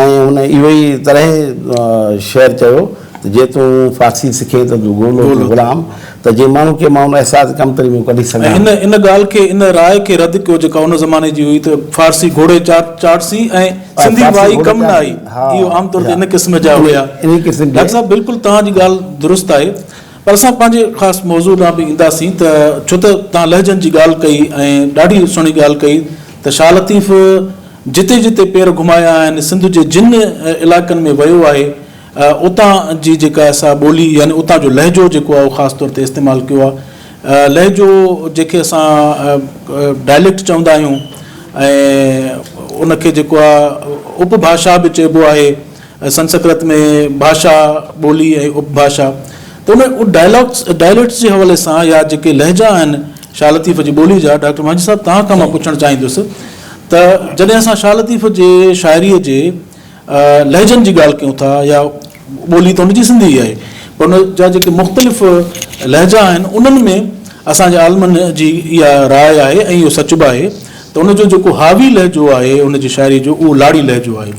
۽ هن اهو ئي تڏهن شعر چيو ته جي تون فارسي سکين ته تون گولو تون غلام ته جي ماڻهو کي مان ان احساس ڪمتري ۾ ڪڍي ۽ سگهان. هن ان ڳالهه کي ان راء کي رد ڪيو جيڪا ان زماني جي هئي ته فارسي گهوڙي چاڙهسي ۽ سنڌي فارسي وائي گهوڙي ڪم نه آئي. چاڙهسي، ها، اهو عام طور تي ها. ان قسم جا هيا. انهي قسم جي. ڊاڪٽر صاحب بلڪل توهان جي ڳالهه درست آهي پر اسان پنهنجي خاص موضوع ڏانهن به اينداسين ته ڇو ته توهان لهجن جي ڳالهه ڪئي ۽ ڏاڍي سهڻي ڳالهه ڪئي ته شاهه لطيف جتي جتي پير گهمايا آهن سنڌ جي جن علائقن ۾ ويو آهي اتان جي جيڪا سا ٻولي يعني اتان جو لهجو جيڪو آهي اهو خاص طور تي استعمال ڪيو آهي لهجو جنهن کي اسان ڊائليڪٽ چوندا آهيون ۽ ان کي جيڪو آهي اپڀاشا به چئبو آهي سنسڪرت ۾ ڀاشا ٻولي ۽ اپڀاشا ته ان ڊائلاگس ڊائليڪٽس جي حوالي سان يا جيڪي لهجا آهن شاهه لطيف جي ٻولي جا ڊاڪٽر مانجهي صاحب توهان کان مان پڇڻ چاهيندس ته جڏهن اسان شاهه لطيف جي شاعريء جي لهجن جي ڳالهه ڪيون ٿا يا ٻولي ته ان جي سنڌي ئي آهي پر ان جا جيڪي مختلف لهجا آهن انهن ۾ اسان جي عالمن جي اها راء آهي ۽ اهو سچ به آهي ته ان جو جيڪو حاوي لهجو آهي ان جي شاعري جو اهو لاڙي لهجو آهي.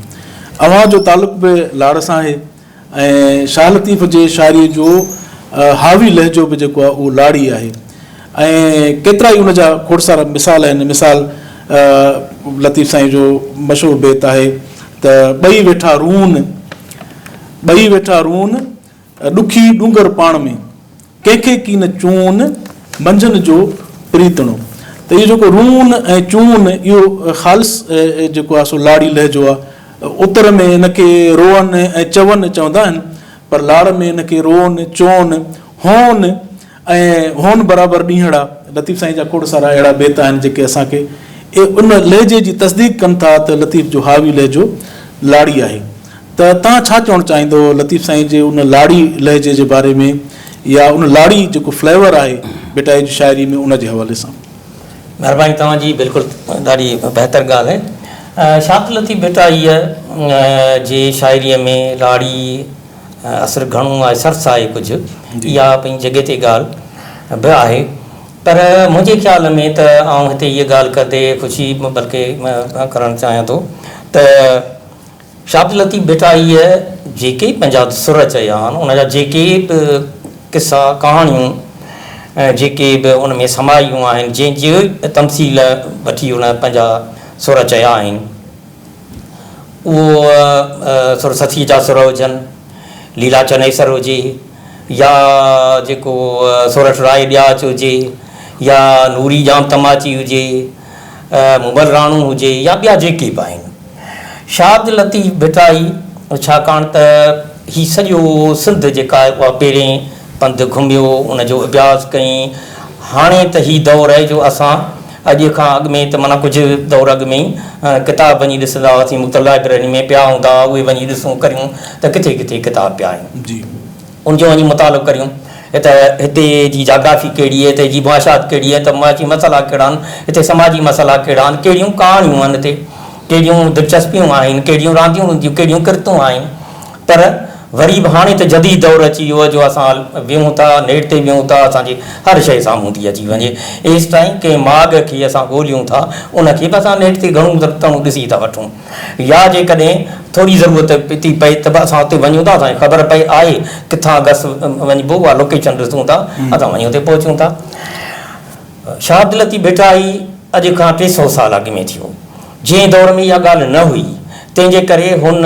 اوهان جو تعلق به لاڙ سان آهي ۽ شاهه لطيف جي شاعري جو حاوي لهجو به جيڪو آهي اهو لاڙي آهي ۽ ڪيترائي ان جا کوڙ سارا مثال آهن مثال لطيف سائين جو مشهور بيت آهي ته ٻئي ويٺا رون ٻئي ويٺا رون ڏکي ڏونگر پاڻ ۾، ڪنهن کي ڪين چون، منجهن جو پريتڻو. ته اهو جيڪو رون ۽ چون اهو خالص جيڪو آهي سو لاڙي لهجو آهي. اتر ۾ ان کي روئن ۽ چون چوندا آهن، پر لاڙ ۾ ان کي رون، چون، هون ۽ هون برابر ڏينهڙا. لطيف سائين جا کوڙ سارا اهڙا بيت آهن جيڪي اسان کي ان لهجي جي تصديق ڪن ٿا ته لطيف جو حاوي لهجو لاڙي آهي. ته توهان ڇا چوڻ چاهيندو لطيف سائين جي ان لاڙي لهجي جي باري ۾ يا ان لاڙي جيڪو فليور آهي ڀٽائي جي شاعري ۾ ان جي حوالي سان. مهرباني توهان جي بلڪل ڏاڍي بهتر ڳالهه آهي شاهه عبداللطيف ڀٽائيء جي شاعريء ۾ لاڙي اثر گهڻو آهي سرس آهي ڪجهه اها پنهنجي جڳهه تي ڳالهه به آهي پر منهنجي خيال ۾ ته آئون هتي هيء ڳالهه ڪندي خوشي بلڪه ڪرڻ چاهيان ٿو ته شاهه عبداللطيف ڀٽائيء جيڪي پنهنجا سر چيا آهن، ان جا جيڪي به قصا، ڪهاڻيون جيڪي به ان ۾ سمايون آهن، جنهن جي تمثيل وٺي هن پنهنجا سر چيا آهن، اهو سر سسيء جا سر هجن، ليلا چنيسر هجي يا جيڪو سورٺ راء ڏياچ هجي يا نوري ڄام تماچي هجي، مومل راڻو هجي يا ٻيا جيڪي به آهن. شاهه عبداللطيف ڀٽائي ڇاڪاڻ ته هي سڄو سنڌ جيڪا آهي اها پهرين پنڌ گهميو ان جو اڀياس ڪيائين هاڻي ته هي دور آهي جو اسان اڄ کان اڳ ۾ ته معنيٰ ڪجهه دور اڳ ۾ ئي ڪتاب وڃي ڏسندا هئاسين مختلف لائبريرين ۾ پيا هوندا هئا اهي وڃي ڏسون ڪريون ته ڪٿي ڪٿي ڪتاب پيا آهن جي. ان جو وڃي مطالعو ڪريون ته هتي جي جاگرافي ڪهڙي آهي، هتي جي معاشيات ڪهڙي آهي، ته معاشي مسئلا ڪهڙا آهن، هتي سماجي مسئلا ڪهڙا آهن، ڪهڙيون ڪهاڻيون آهن هتي، ڪهڙيون دلچسپيون آهن، ڪهڙيون رانديون رونديون، ڪهڙيون ڪرتون آهن. پر وري به هاڻي ته جديد دور اچي ويو آهي جو اسان ويهون ٿا، نيٽ تي ويهون ٿا، اسان جي هر شيء سامهون ٿي اچي وڃي. ايستائين ڪنهن ماڳ کي اسان ڳوليون ٿا، ان کي به اسان نيٽ تي گهڻو تڻو ڏسي ٿا وٺون. يا جيڪڏهن ٿوري ضرورت ٿي پئي ته به اسان اتي وڃون ٿا اسان کي خبر پئي آهي ڪٿان گس وڃبو اها لوڪيشن ڏسون ٿا اسان وڃي اتي پهچون ٿا. شاهه عبداللطيف ڀٽائي اڄ کان 300 سال اڳ ۾ ٿيو جنهن دور ۾ اها ڳالهه نه هئي تنهن جي ڪري هن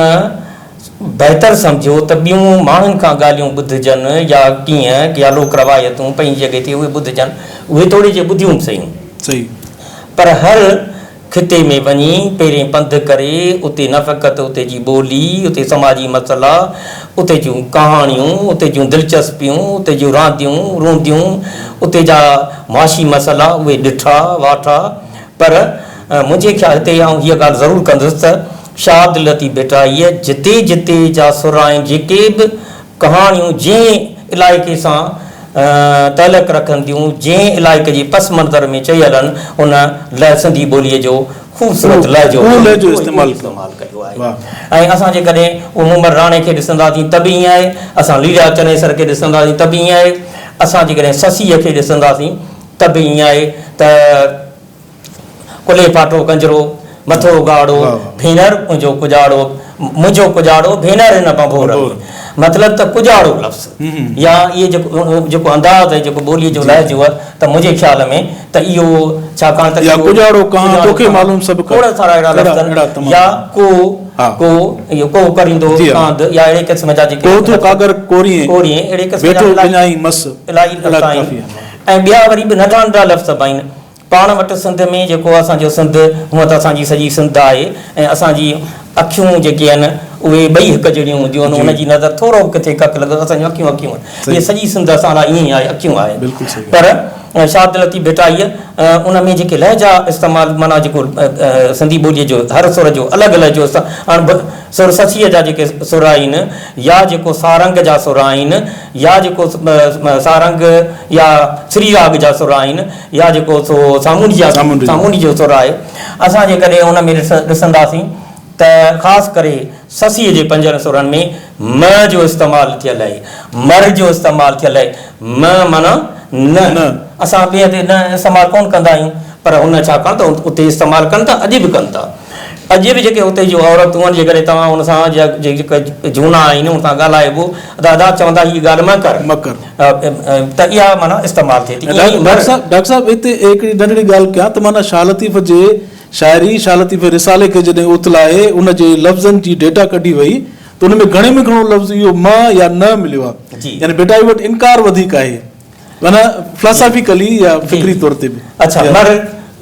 بهتر سمجهيو ته ٻيون ماڻهن کان ڳالهيون ٻڌجن يا ڪيئن يا لوڪ روايتون پنهنجي جڳهه تي اهي ٻڌجن اهي توڙي جي ٻڌيون به سهيون پر هر خطي ۾ وڃي پيرين پنڌ ڪري اتي نه فقط اتي جي ٻولي، اتي سماجي مسئلا، اتي جون ڪهاڻيون، اتي جون دلچسپيون، اتي جون رانديون رونديون، اتي جا معاشي مسئلا اهي ڏٺا واٺا پر منهنجي خيال هتي آئون هيء ڳالهه ضرور ڪندس ته شاهه عبداللطيف ڀٽائيء جتي جتي جا سر آهن جيڪي به ڪهاڻيون جنهن علائقي سان تعلق رکن ٿيون، جنهن علائقي جي پس منظر ۾ چيل آهن، ان لئه سنڌي ٻوليء جو خوبصورت لهجو اهو لهجو اهو استعمال استعمال ڪيو آهي ۽ اسان جيڪڏهن اهو مومل راڻي کي ڏسنداسين ته به ائين آهي، اسان ليلا چنيسر کي ڏسنداسين ته به ائين آهي، اسان جيڪڏهن سسيء کي ڏسنداسين ته به ائين آهي ته. ڪلهي پاٽو ڪنجرو، مٿو اگهاڙو، ڀينر منهنجو ڪڄاڙو، منهنجو ڪڄاڙو، ڀينر هن ڀنڀور ۾. مطلب ته ڪجاڙو لفظ يا اهي جيڪو جيڪو انداز ۽ جيڪو ٻوليء جو لهجو آهي ته منهنجي خيال ۾ ته اهو ڇاڪاڻ ته يا ڪجاڙو ڪهان توکي معلوم سڀ ڪا کوڙ سارا اهڙا لفظ آهن يا ڪو ڪو اهو ڪو ڪريندو ڪانڌ يا اهڙي قسم جا جيڪي ڪو ٿو ڪاڳر ڪوريين ڪوريين اهڙي قسم جا ويٺو وڃائين مس الاهي لفظ آهن ۽ ٻيا وري به ننڍا ننڍا لفظ به آهن پاڻ وٽ سنڌ ۾ جيڪو اسان جو سنڌ هونء ته اسان جي سڄي سنڌ آهي ۽ اسان جي اکيون جيڪي آهن اهي ٻئي هڪ جهڙيون هونديون آهن ان جي نظر ٿورو به ڪٿي ڪک لڳو اسان جون اکيون اکيون آهن اهي سڄي سنڌ اسان لاء ائين ئي آهي اکيون آهي پر شاهه عبداللطيف ڀٽائيء ان ۾ جيڪي لهجا استعمال معنيٰ جيڪو سنڌي ٻوليء جو هر سر جو الڳ لهجو هاڻ سر سسيء جا جيڪي سر آهن يا جيڪو سارنگ جا سر آهن يا جيڪو سارنگ يا سري راڳ جا سر آهن يا جيڪو سو سامونڊي جا سامونڊي جو سر آهي اسان جيڪڏهن ان ۾ ڏسنداسين ته خاص ڪري سسيء جي پنجن سرن ۾ م جو استعمال ٿيل آهي مر جو استعمال ٿيل آهي م معنيٰ نه اسان ٻئي هنڌ نه استعمال ڪونه ڪندا آهيون پر هن ڇاڪاڻ ته اتي استعمال ڪن ٿا اڄ به ڪن ٿا اڄ به جيڪي اتي جون عورتون آهن جيڪڏهن توهان ان سان جيڪي جهونا آهن ان سان ڳالهائبو ته ادا چوندا هي ڳالهه مه ڪر مه ڪر ته اها معنيٰ استعمال ٿئي ٿي ڊاڪٽر صاحب ڊاڪٽر صاحب هتي هڪڙي ننڍڙي ڳالهه ڪيان ته معنيٰ شاهه لطيف جي شاعري شاهه لطيف جي رسالي کي جڏهن اٿلائي ان جي لفظن جي ڊيٽا ڪڍي وئي ته ان ۾ گهڻي ۾ گهڻو لفظ اهو مه يا نه مليو آهي يعني ڀٽائي وٽ انڪار وڌيڪ آهي معنيٰ فلاسافيڪلي يا فڪري طور تي به. اڇا مر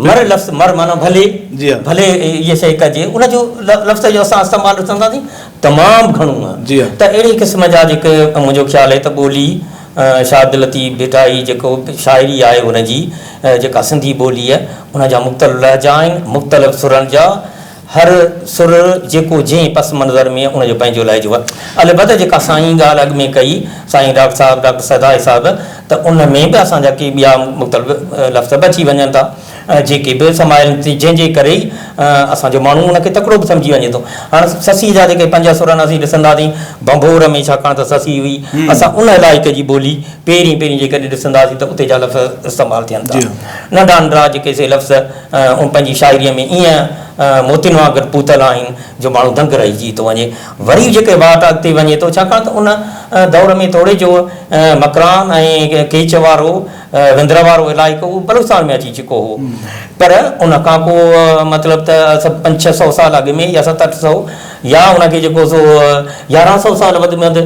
مر لفظ مر معنيٰ ڀلي جي ها ڀلي هيء شيء ڪجي ان جو لفظ جو اسان استعمال ڏسنداسين تمام گهڻو آهي جي ها ته اهڙي قسم جا جيڪي منهنجو خيال آهي ته ٻولي شاهه عبداللطيف ڀٽائي جيڪو شاعري آهي ان جي جيڪا سنڌي ٻوليء ان جا مختلف لهجا آهن مختلف سرن جا هر سر جيڪو جنهن پس منظر ۾ ان جو پنهنجو لهجو آهي. البته جيڪا سائين ڳالهه اڳ ۾ ڪئي سائين ڊاڪٽر صاحب ڊاڪٽر سدائي صاحب ته ان ۾ به اسان جا ڪي ٻيا مختلف لفظ به اچي وڃن ٿا جيڪي به سمايل جنهن جي ڪري ئي اسان جو ماڻهو ان کي تڪڙو به سمجهي وڃي ٿو. هاڻ سسي جا جيڪي پنج سر آهن اسين ڏسنداسين ڀنڀور ۾ ڇاڪاڻ ته سسي هئي اسان ان علائقي جي ٻولي پهرين پهرين جيڪڏهن ڏسنداسين ته اتي جا لفظ استعمال ٿين ٿا. ننڍا ننڍا جيڪي سي لفظ ان پنهنجي شاعريء ۾ ائين موتين وانگر پوتل آهن جو ماڻهو دنگ رهجي ٿو وڃي. وري جيڪي واٽ اڳتي وڃي ٿو ڇاڪاڻ ته ان دور ۾ توڙي جو مڪران ۽ ڪيچ وارو وندر وارو علائقو اهو بلوچستان ۾ اچي چڪو هو پر ان کان ڪو مطلب ته پنج ڇهه سئو سال اڳ ۾ يا ست اٺ سئو يا ان کي جيڪو سو يارهن سئو سال وڌ ۾ وڌ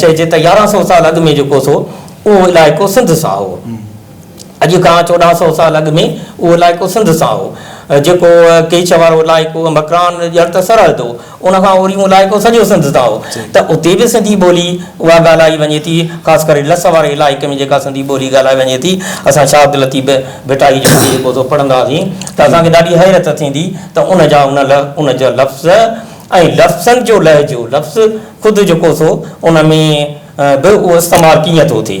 چئجي ته يارهن سئو سال اڳ ۾ جيڪو سو اهو علائقو سنڌ سان هو. اڄ کان 14 سئو سال اڳ ۾ اهو علائقو سنڌ سان هو. جيڪو ڪيچ وارو علائقو مڪران ڄڻ ته سرحد هو. ان کان اوريون علائقو سڄو سنڌ سان هو ته اتي به سنڌي ٻولي اها ڳالهائي وڃي ٿي. خاص ڪري لس واري علائقي ۾ جيڪا سنڌي ٻولي ڳالهائي وڃي ٿي. اسان شاهه عبداللطيف ڀٽائي جو جيڪو سو پڙهنداسين ته اسان کي ڏاڍي حيرت ٿيندي ته ان جا ان جا لفظ ۽ لفظن جو لهجو لفظ خود جيڪو سو ان ۾ به اهو استعمال ڪيئن ٿو ٿئي؟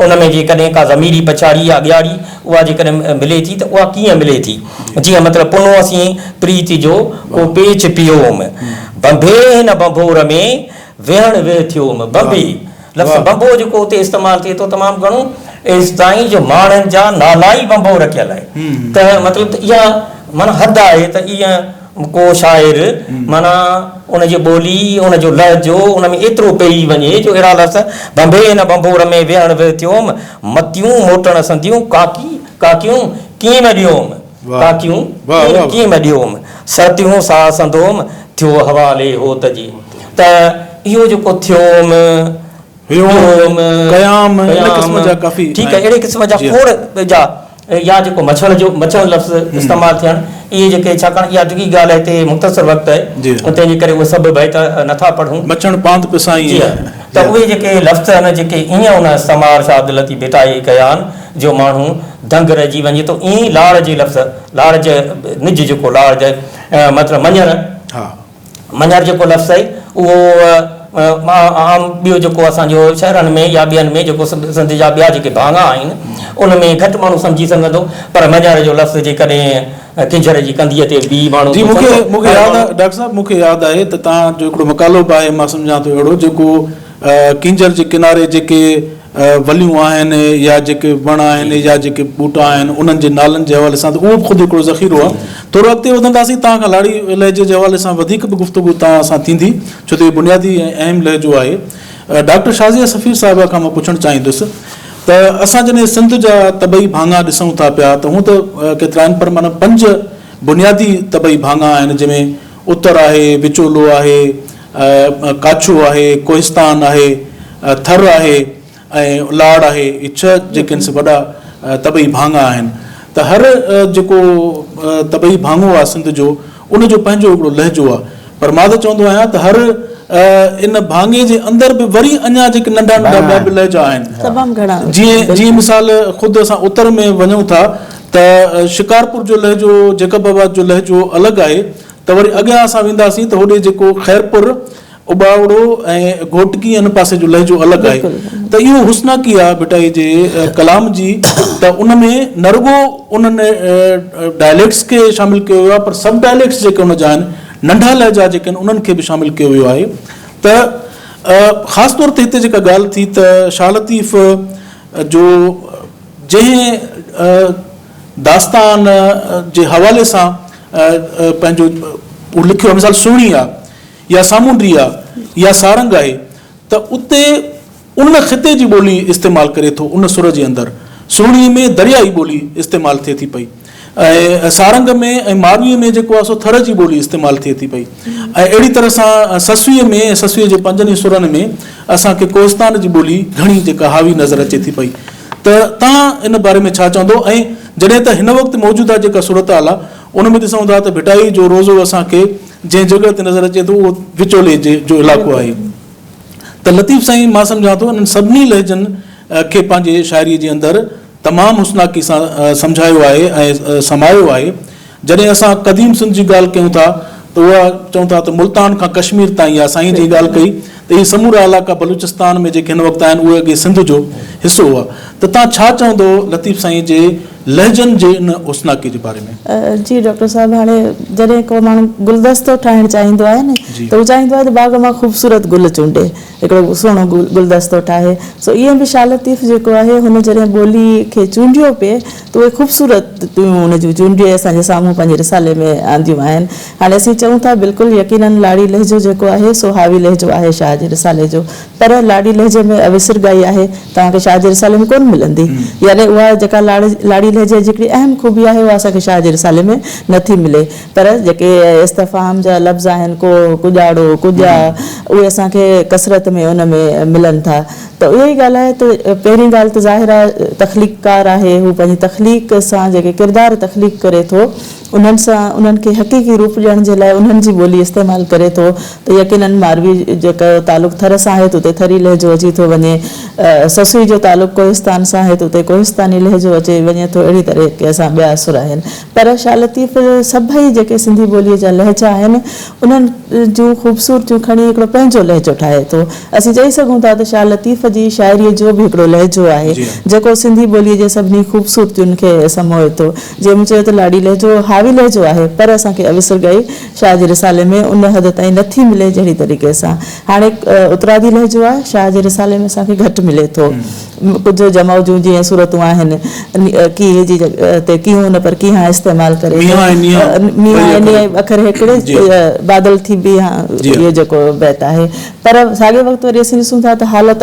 ان ۾ جيڪڏهن ڪا ضميري پڇاڙي يا اڳياڙي اها جيڪڏهن ملي ٿي ته اها ڪيئن ملي ٿي؟ جيئن مطلب پنو اسين پريت جو ڪو پيچ پيوم، ڀنڀي هن ڀنڀور ۾ ويهڻ ويهه ٿيوم. ڀنڀي لفظ ڀنڀو جيڪو اتي استعمال ٿئي ٿو تمام گهڻو ايستائين جو ماڻهن جا نالا ئي ڀنڀو رکيل آهي ته مطلب ته اها معنيٰ حد آهي ته ايئن ڪو شاعر معنيٰ ان جي ٻولي، ان جو لهجو ان ۾ ايترو پيهي وڃي جو اهڙا لفظ ڀنڀي هن ڀنڀور ۾ ويهڻ ويهه ٿيوم، متيون موٽڻ سنديون ڪاڪي ڪاڪيون ڪيم ڏيوم، ڪاڪيون ڪيم ڏيوم، سرتيون ساهه سندوم، ٿيو حوالي هوت جي. ته اهو جيڪو ٿيوم، هيوم، قيام، ان قسم جا ڪافي ٺيڪ آهي اهڙي قسم جا کوڙ جا يا جيڪو مڇڻ جو مڇڻ لفظ استعمال ٿيڻ اهي جيڪي ڇاڪاڻ اها ڊگهي ڳالهه آهي هتي مختصر وقت آهي تنهن جي ڪري اهي سڀ بيت نٿا پڙهون. مڇڻ پاند پسائين. جي ها ته اهي جيڪي لفظ آهن جيڪي ائين ان استعمال شاهه عبداللطيف ڀٽائي ڪيا آهن جو ماڻهو دنگ رهجي وڃي ٿو ائين ئي لاڙ جي لفظ لاڙ جي نج جيڪو لاڙ جي مطلب مڃر ها. مڃر جيڪو لفظ آهي اهو عام ٻيو جيڪو اسان جو شهرن ۾ يا ٻين ۾ جيڪو سنڌ جا ٻيا جيڪي ڀاڱا آهن ان ۾ گهٽ ماڻهو سمجهي سگهندو پر مڃر جو لفظ جيڪڏهن ڪينجهر جي ڪنڌيء تي بيهي ماڻهو جي مونکي مونکي ياد آهي ڊاڪٽر صاحب مونکي ياد آهي ته توهان جو هڪڙو مقالو به آهي مان سمجهان ٿو اهڙو جيڪو ڪينجهر جي ڪناري جيڪي وليون آهن يا جيڪي وڻ آهن يا جيڪي ٻوٽا آهن انهن جي نالن جي حوالي سان ته اهو به خود هڪڙو ذخيرو آهي. ٿورو اڳتي وڌنداسين توهان کان لاڙي لهجي جي حوالي سان وڌيڪ به گفتگو توهان سان ٿيندي ڇو ته اهو بنيادي ۽ اهم لهجو آهي. ڊاڪٽر شازيه سفير صاحبه کان مان پڇڻ چاهيندس ته اسان جڏهن سنڌ جا طبعي ڀاڱا ڏسون ٿا پيا ته هونء ته ڪيترا آهن پر معنيٰ پنج بنيادي طبعي ڀاڱا آهن جنهن ۾ اتر آهي، وچولو آهي، ڪاڇو آهي، ڪوهستان آهي، ٿر آهي ۽ لاڙ آهي. اهي ڇهه جيڪي آهن سي وڏا طبعي ڀاڱا آهن ته هر جيڪو طبعي ڀاڱو آهي سنڌ جو ان جو پنهنجو هڪڙو لهجو آهي پر مان ته چوندو آهيان ته هر ان ڀاڱي جي اندر به وري اڃا جيڪي ننڍا ننڍا ٻيا به لهجا آهن تمام گهڻا جيئن جيئن مثال خود اسان اتر ۾ وڃون ٿا ته شڪارپور جو لهجو جيڪب آباد جو لهجو الڳ آهي ته وري اڳيان اسان وينداسين ته هوڏي جيڪو خيرپور اٻاوڙو ۽ گهوٽڪي ان پاسي جو لهجو الڳ آهي ته اهو حسناڪي آهي ڀٽائي جي ڪلام جي ته ان ۾ نه رڳو انهن ڊائليڪٽس کي شامل ڪيو ويو آهي پر سب ڊائليڪٽس جيڪي ان جا آهن ننڍا لهجا جيڪي آهن انهن کي به شامل ڪيو ويو آهي ته خاص طور تي هتي جيڪا ڳالهه ٿي ته شاهه لطيف جو جنهن داستان جي حوالي سان پنهنجو هو لکيو آهي مثال سهڻي آهي يا سامونڊي آ يا سارنگ آهي ته اتي ان خطي جي ٻولي استعمال ڪري ٿو ان سر جي اندر سهڻي ۾ دريائي ٻولي استعمال ٿئي ٿي پئي ۽ سارنگ ۾ ۽ ماروي ۾ جيڪو آهي سو ٿر جي ٻولي استعمال ٿئي ٿي پئي ۽ اهڙي طرح سان سسئي ۾ سسئي جي پنجن ئي سرن ۾ اسان کي ڪوهستان جي ٻولي گهڻي جيڪا حاوي نظر اچي ٿي پئي ته توهان ان باري ۾ ڇا چوندو ۽ جڏهن ته هن وقت موجوده جيڪا صورتحال آهي ان ۾ ڏسون ٿا ته ڀٽائي جو روزو اسان کي جنهن جڳهه تي نظر اچي ٿو اهو وچولي جي جو علائقو آهي ته لطيف سائين مان سمجهان ٿو انهن سڀني لهجن کي پنهنجي شاعري جي اندر تمام حسناڪي سان سمجهايو آهي ۽ سمايو آهي. جڏهن اسان قديم سنڌ جي ڳالهه ڪيون ٿا ته اها چئون ٿا ته ملتان کان ڪشمير تائين يا سائين جي ڳالهه ڪئي ته اهي سمورا علائقا بلوچستان ۾ جيڪي هن وقت آهن اهي اڳي سنڌ جو حصو هئا ته تان ڇا چوندو لطيف سائين جي لهجن جي ان حسناڪي جي باري ۾. جي ڊاڪٽر صاحب هاڻي جڏهن ڪو ماڻهو گلدستو ٺاهڻ چاهيندو آهي نه ته هو چاهيندو آهي ته باغ مان خوبصورت گل چونڊي هڪڙو سهڻو گلدستو ٺاهي سو ائين به شاهه لطيف جيڪو آهي هن جڏهن ٻولي کي چونڊيو پئي ته اهي خوبصورت تون ان جون چونڊي اسان جي سامهون پنهنجي رسالي ۾ آنديون آهن. هاڻي اسين چئون ٿا بلڪل يقيناً لاڙي لهجو جيڪو آهي سو حاوي لهجو آهي شاهه جي رسالي جو پر لاڙي لهجي ۾ اوسرڳائي آهي توهان کي شاهه جي رسالي ۾ ڪونه ملندي يعني اها جيڪا لاڙي لهجي جي هڪڙي اهم خوبي آهي اها اسان کي شاهه جي رسالي ۾ نه ٿي ملي پر جيڪي استفهام جا لفظ آهن ڪو، ڪڄاڙو، ڪڄا اهي اسان کي ڪثرت ۾ ان ۾ ملن ٿا. ته اها ئي ڳالهه آهي ته پهرين ڳالهه ته ظاهر آهي تخليقڪار آهي، هو پنهنجي تخليق سان جيڪي ڪردار تخليق ڪري ٿو انهن سان انهن کي حقيقي روپ ڏيڻ جي لاء انهن جي ٻولي استعمال ڪري ٿو ته يقينن ماروي جيڪو تعلق ٿر سان آهي ته اتي ٿري لهجو اچي ٿو وڃي، سسئي جو تعلق ڪوهستان سان آهي ته اتي ڪوهستاني لهجو اچي وڃي ٿو اهڙي طرح سان ٻيا سر آهن پر شاهه لطيف سڀئي جيڪي سنڌي ٻوليء جا لهجا آهن انهن جون خوبصورتيون کڻي هڪڙو پنهنجو لهجو ٺاهي ٿو. اسين چئي سگهون ٿا ته شاهه لطيف جي شاعريء جو به هڪڙو لهجو آهي، جيڪو سنڌي ٻوليء جي سڀني خوبصورتين کي سموئي ٿو. جيئن مون چيو ته لاڙي لهجو حاوي لهجو آهي، پر اسان کي اوسرڳائي شاهه جي رسالي ۾ ان حد تائين نه ٿي ملي جهڙي طريقي سان هاڻي اترادي لهجو آهي، شاهه جي رسالي ۾ اسان کي گهٽ ملي ٿو. ڪجهه جمع جون جيئن صورتون آهن، ڪيهه جي جڳهه تي ڪيهون نه پر ڪيهان استعمال ڪري ٿو. مينهان ۽ نينهان اکر هڪڙي بادل ٿي بيهان اهو جيڪو بيت آهي. پر ساڳئي وقت وري اسين ڏسون ٿا ته حالت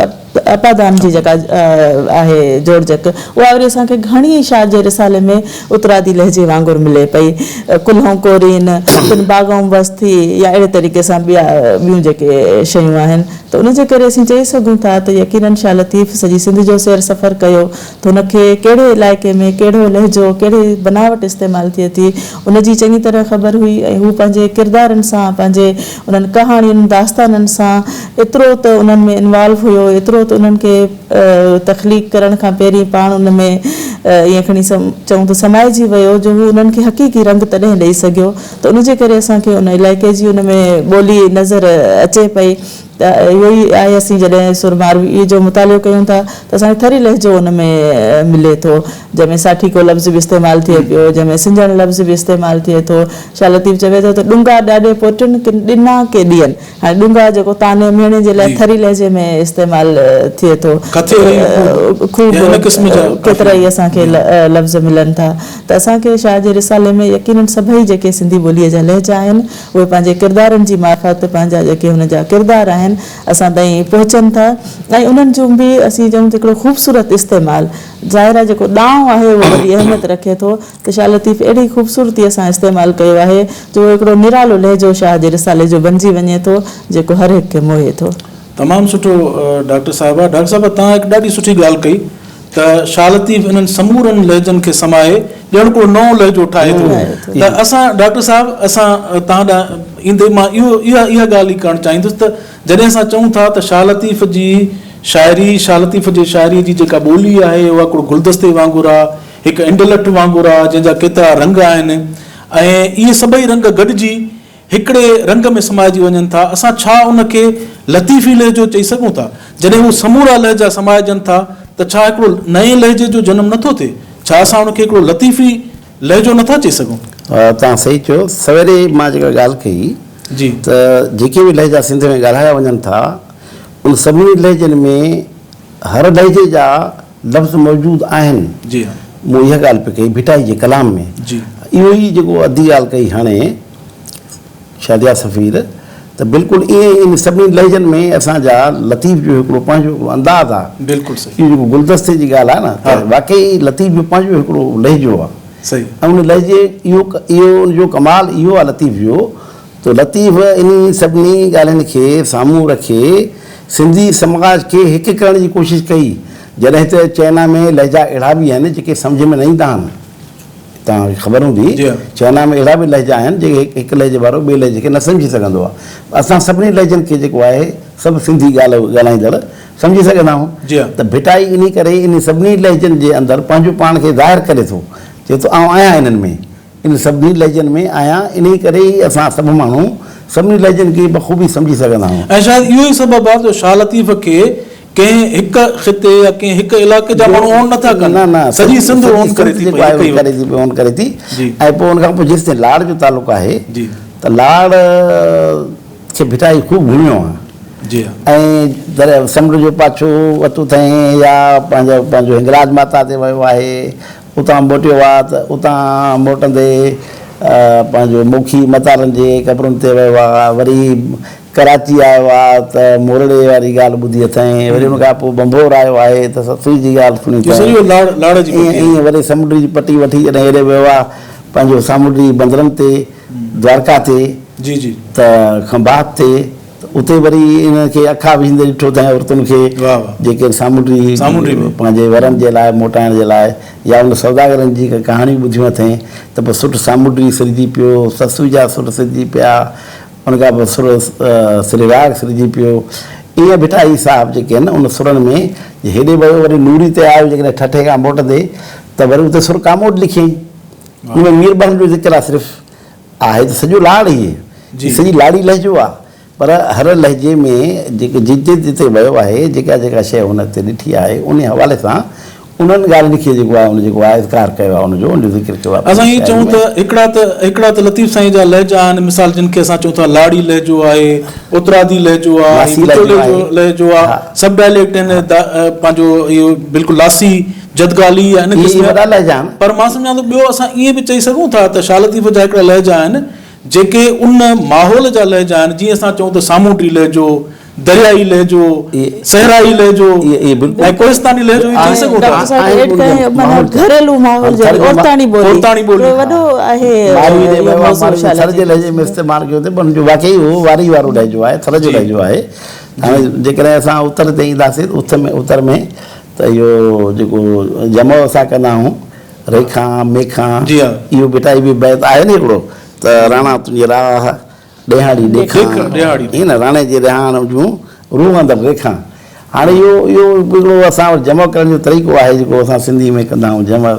اپادان جي جيڪا آهي جوڙجڪ اها وري اسان کي گهڻي شاهه جي رسالي ۾ اترادي لهجي وانگر ملي پئي. ڪلهون ڪورين، تن باغئون بس ٿي يا اهڙي طريقي سان ٻيا ٻيون جيڪي شيون آهن. ته ان جي ڪري اسين چئي سگهون ٿا ته يقيناً شاهه لطيف سڄي سنڌ جو سير سفر ڪيو ته هن کي ڪهڙي علائقي ۾ ڪهڙو لهجو، ڪهڙي بناوٽ استعمال ٿئي ٿي، ان جي چڱي طرح خبر هئي ۽ هو پنهنجي ڪردارن سان، پنهنجي انهن ڪهاڻين، داستانن سان ايترو ته انهن ۾ انوالو هيو، ايترو ته انهن کي تخليق ڪرڻ کان پهرين پاڻ ان ۾ ائين کڻي چئون ته سمائجي ويو جو هو انهن کي حقيقي رنگ تڏهن ڏئي سگهيو. ته ان جي ڪري اسان کي ان علائقي جي ان ۾ ٻولي نظر اچي پئي ته اهو ئي آهي اسين جڏهن سر ماروي جو مطالعو ڪيون ٿا ته اسان کي ٿري لهجو ان ۾ ملي ٿو جنهن ۾ ساٺيڪو لفظ به استعمال ٿئي پيو جنهن ۾ سنجڻ لفظ به استعمال ٿئي ٿو شاهه لطيف چوي ٿو ته ڏونگا ڏاڏي پوٽن ڪن ڏنا ڪي ڏين هاڻي ڏونگا جيڪو طعني مهڻي جي لاء ٿري لهجي ۾ استعمال ٿئي ٿو خوب ڪيترا ئي اسان کي لفظ ملن ٿا ته اسان کي شاهه جي رسالي ۾ يقيناً سڀئي جيڪي سنڌي ٻوليء جا لهجا آهن اهي پنهنجي ڪردارن جي معرفت پنهنجا جيڪي هن جا ڪردار آهن. آهن اسان تائين پهچن ٿا ۽ انهن جون به اسين چئون ته هڪڙو خوبصورت استعمال ظاهر آهي جيڪو ڏانء آهي اهو وڏي اهميت رکي ٿو ته شاهه لطيف اهڙي خوبصورتيء سان استعمال ڪيو آهي جو اهو هڪڙو نرالو لهجو شاهه جي رسالي جو بنجي وڃي ٿو جيڪو هر هڪ کي موهي ٿو. تمام سٺو ڊاڪٽر صاحبه. ڊاڪٽر صاحبه توهان هڪ ڏاڍي سٺي ڳالهه ڪئي ته شاهه لطيف انهن سمورن لهجن کي سمائي ڄڻ ڪو نئون لهجو ٺاهي ٿو ته اسان ڊاڪٽر صاحب اسان توهان ڏانهن ايندي مان اهو اها اها ڳالهه ئي ڪرڻ چاهيندس ته جڏهن اسان چئون ٿا ته شاهه لطيف جي شاعري شاهه لطيف جي شاعري جي جيڪا ٻولي آهي اها هڪڙو گلدستي وانگر آهي هڪ انڊلٺ وانگر آهي جنهن جا ڪيترا رنگ آهن ۽ اهي سڀئي رنگ گڏجي هڪڙي رنگ ۾ سمائجي وڃن ٿا، اسان ڇا ان کي لطيفي لهجو چئي سگهون ٿا؟ جڏهن هو سمورا لهجا سمائجن ٿا ته ڇا هڪڙو نئين لهجي جو جنم نٿو ٿئي؟ ڇا اسان ان کي هڪڙو لطيفي لهجو نٿا چئي سگهون؟ توهان صحيح چيو. سويري مان جيڪا ڳالهه ڪئي ته جيڪي به لهجا سنڌ ۾ ڳالهايا وڃن ٿا ان سڀني لهجن ۾ هر لهجي جا لفظ موجود آهن. جي ها. مون اها ڳالهه پئي ڪئي ڀٽائي جي ڪلام ۾. جي. اهو ئي جيڪو اڌي ڳالهه ڪئي هاڻي شاديه سفير ته بلڪل ائين ئي ان سڀني لهجن ۾ اسان جا لطيف جو هڪڙو پنهنجو هڪڙو انداز آهي. بلڪل صحيح. اهو جيڪو گلدستي جي ڳالهه آهي نه ته واقعي لطيف جو پنهنجو هڪڙو لهجو آهي. صحيح. ۽ ان لهجي اهو اهو ان جو ڪمال اهو آهي لطيف جو ته لطيف انهي سڀني ڳالهين کي سامهون رکي سنڌي سماج کي هڪ ڪرڻ جي ڪوشش ڪئي، جڏهن ته چائنا ۾ لهجا اهڙا به آهن جيڪي سمجهه ۾ نه ايندا آهن. توهان کي خبر هوندي چائنا ۾ اهڙا به لهجا آهن جيڪي هڪ لهجي وارو ٻئي لهجي کي نه سمجهي سگهندو آهي. اسان سڀني لهجن کي جيڪو آهي سڀ سنڌي ڳالهه ڳالهائيندڙ سمجهي سگهندا آهيون ته ڀٽائي انهي ڪري انهي سڀني لهجن جي اندر پنهنجو پاڻ کي ظاهر ڪري ٿو، چئي ٿو آئون آهيان انهن ۾. ان سڀني لهجن ۾ آهيان، انهيء ڪري ئي اسان سڀ ماڻهو سڀني لهجن کي بخوبي سمجهي سگهندا آهيون. ۽ شايد اهو ئي سبب آهي جو شاهه لطيف کي ڪنهن هڪ خطي يا ڪنهن هڪ علائقي جا ماڻهو اون نٿا ڪن، نه نه، سڄي سنڌ سڄي اون ڪري سنڌ ٿي جيڪو پئي آهي هڪ ئي اون ڪري وقت. ٿي پئي اون ڪري ٿي جي. ۽ پوء ان کان پوء جيستائين لاڙ جو تعلق آهي جي. ته لاڙ کي ڀٽائي خوب گهميو آهي جي ها. ۽ درياء سمنڊ جو پاڇو ورتو اٿائين يا پنهنجو پنهنجو هنگلاج ماتا تي ويو آهي اتان موٽيو آ ته اتان موٽندي پنهنجو موکي متارن جي قبرن تي ويو آ، وري ڪراچي آيو آ ته مورڙي واري ڳالهه ٻڌي اٿائين، وري ان کان پوء ڀنڀور آيو آهي ته سسئي جي ڳالهه سڻي اٿائين. ائين ائين وري سمنڊ جي پٽي وٺي جڏهن هيڏي ويو آ پنهنجو سامونڊي بندرن تي دوارڪا تي ته کنڀات تي ته اتي وري انهن کي اکا وجهندي ڏٺو اٿائين عورتن کي جيڪي سامونڊي پنهنجي ورن جي لاء موٽائڻ جي لاء يا ان سوداگرن جي ڪا ڪهاڻي ٻڌيون اٿائين ته پوء سٽ سامونڊي سرجي پيو، سسئي جا سر سرجي پيا، ان کان پوء سر سريراڳ سرجي پيو. ائين ڀٽائي صاحب جيڪي آهن ان سرن ۾ هيڏي ويو وري نوري تي آيو جيڪڏهن ٺٽي کان موٽندي ته وري اتي سر ڪاموڏ لکيائين. ان ۾ ميربحر جو ذڪر آهي صرف. آهي ته سڄو لاڙ هي، هي سڄي لاڙي لهجو آ، پر هر لهجي ۾ جيڪي جتي جتي ويو آهي، جيڪا جيڪا شيء هن اتي ڏٺي آهي، انهي حوالي سان انهن ڳالهين کي جيڪو آهي ان جيڪو آهي اذڪار ڪيو آهي، ان جو ان جو ذڪر ڪيو آهي اسان پنهنجي ائين شاعري چئون ۾. ته هڪڙا ته هڪڙا ته لطيف سائين جا لهجا آهن، مثال جن کي اسان چئون ٿا لاڙي لهجو آهي، اترادي لهجو آ، هي لاسي وچولي لهجو جو آهي. لهجو آ، ها. سب ڊائليڪٽ آهن، پنهنجو اهو بلڪل لاسي، جدگالي يا ان اهي قسم جا وڏا لهجا آهن. پر مان سمجهان ٿو ٻيو اسان ائين به چئي سگهون ٿا ته شاهه لطيف جا هڪڙا لهجا آهن جيڪي ان ماحول جا لهجا آهن جيئن اسان چئون ته سامونڊي لهجو، دريائي لهجو، صحرائي لهجو ۽ ڪوهستاني لهجو ائين چئي سگهون ٿا. ڊاڪٽر صاحب ايڊ ڪيائين معنيٰ گهريلو ماحول جهڙي عورتاڻي ٻولي هڪڙو وڏو آهي ماروي جي اهو موضوع شاهه ٿر جي لطيف لهجي ۾ استعمال ڪيو اٿئي پر ان جو واقعي اهو واري وارو لهجو آهي ٿر جو لهجو آهي هاڻي جيڪڏهن اسان اتر تي اينداسين ته اتر ۾ ته اهو جيڪو جمع اسان ڪندا آهيون ريکان ميکان جي ها. اهو ڀٽائي به بيت آهي نه هڪڙو ته راڻا تنهنجي راهه ڏيهاڙي ڏيکان ڏيهاڙي ائين نه راڻي جي رهاڻ جون روح اندر ريکان هاڻي اهو اهو هڪڙو اسان وٽ جمع ڪرڻ جو طريقو آهي جيڪو اسان سنڌي ۾ ڪندا آهيون جمع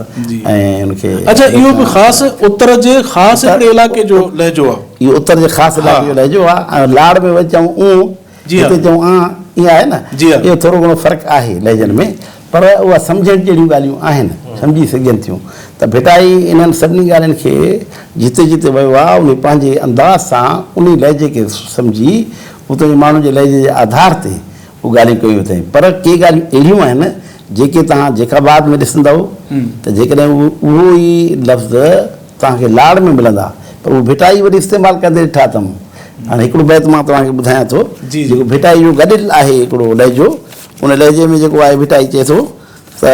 ۽ ان کي اڇا اهو به خاص اتر جي خاص هڪڙي علائقي جو لهجو آهي. اهو اتر جي خاص علائقي جو لهجو آهي ۽ لاڙ ۾ وري چئون اون جي ها. هتي چئون آن ائين آهي نه جي ها. اهو ٿورو گهڻو فرق آهي لهجن ۾ پر اها سمجهڻ جهڙيون ڳالهيون آهن سمجهي سگهجن ٿيون ته ڀٽائي انهن سڀني ڳالهين کي جتي جتي ويو آهي انهي پنهنجي انداز سان انهي لهجي کي سمجهي اتي جي ماڻهن جي لهجي جي آڌار تي اهي ڳالهيون ڪيون اٿائين پر ڪي ڳالهيون اهڙيون آهن جيڪي توهان جيڪب آباد ۾ ڏسندؤ ته جيڪڏهن اهو ئي لفظ توهان کي لاڙ ۾ ملندا پر اهو ڀٽائي وري استعمال ڪندي ڏٺا اٿم. هاڻي هڪڙو بيت مان توهان کي ٻڌايان ٿو جيڪو ڀٽائي جو گڏيل آهي هڪڙو لهجو ان لهجي ۾ جيڪو آهي ڀٽائي چئي ٿو ته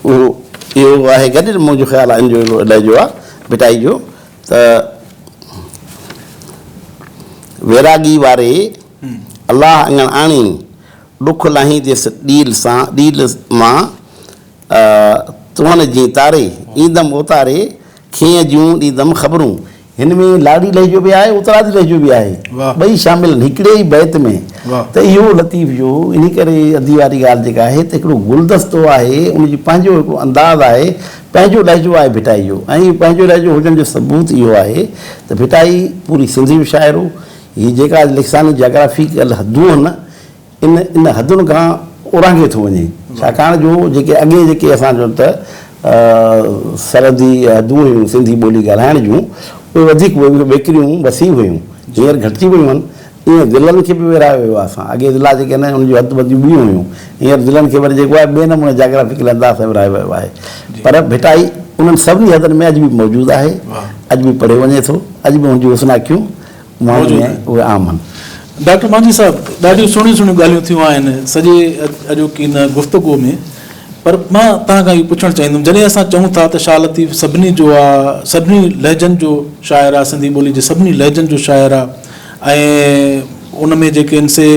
اهو اهو آهي گڏيل منهنجو خيال آهي ان جو لهجو آهي ڀٽائي جو ته ويراڳي واري الله اڱڻ آڻي ڏک لاهينديس ڏيل سان ڏيل مان تون جي تاري، ايندم اوتاري، کينء جون ڏيندم خبرون. هن ۾ لاڙي لهجو به آهي، اترادي لهجو به آهي. ٻئي شامل آهن هڪڙي ئي بيت ۾. ته اهو لطيف جو انهي ڪري ادي واري ڳالهه جيڪا آهي ته هڪڙو گلدستو آهي، ان جي پنهنجو هڪڙو انداز آهي، پنهنجو لهجو آهي ڀٽائي جو ۽ اهو پنهنجو لهجو هجڻ جو ثبوت اهو آهي ته ڀٽائي پوري سنڌ جو شاعر هو. هي جيڪا لساني جاگرافيڪل حدون آهن نه، ان ان حدن کان اورانگهي ٿو وڃي ڇاڪاڻ جو جيڪي اڳي جيڪي اسان چون ته سرحدي حدون هيون سنڌي ٻولي ڳالهائڻ جون اهي وڌيڪ ويڪريون وسيع هيون هينئر گهٽجي ويون آهن ايئن ضلعن کي به ورهايو ويو آهي اسان اڳي ضلعا جيڪي آهن انهن جون حد بنديون ٻيون هيون هينئر ضلعن کي وري جيڪو آهي ٻئي نموني جاگرافيڪل انداز سان ورهايو ويو آهي پر ڀٽائي انهن سڀني حدن ۾ اڄ به موجود آهي اڄ به پڙهيو وڃي ٿو اڄ به هن جون حسناڪيون ماڻهن ۾ اهي عام آهن. ڊاڪٽر مانجهي صاحب ڏاڍيون سهڻيون سهڻيون ڳالهيون ٿيون آهن سڄي اڄوڪي هن گفتگو ۾ پر مان توهان کان اهو پڇڻ چاهيندم جڏهن اسان چئون ٿا ته شاهه لطيف سڀني جو آ سڀني لهجن جو شاعر آ سنڌي ٻولي جي سڀني لهجن جو شاعر آ ۽ ان ۾ جيڪي آهن سي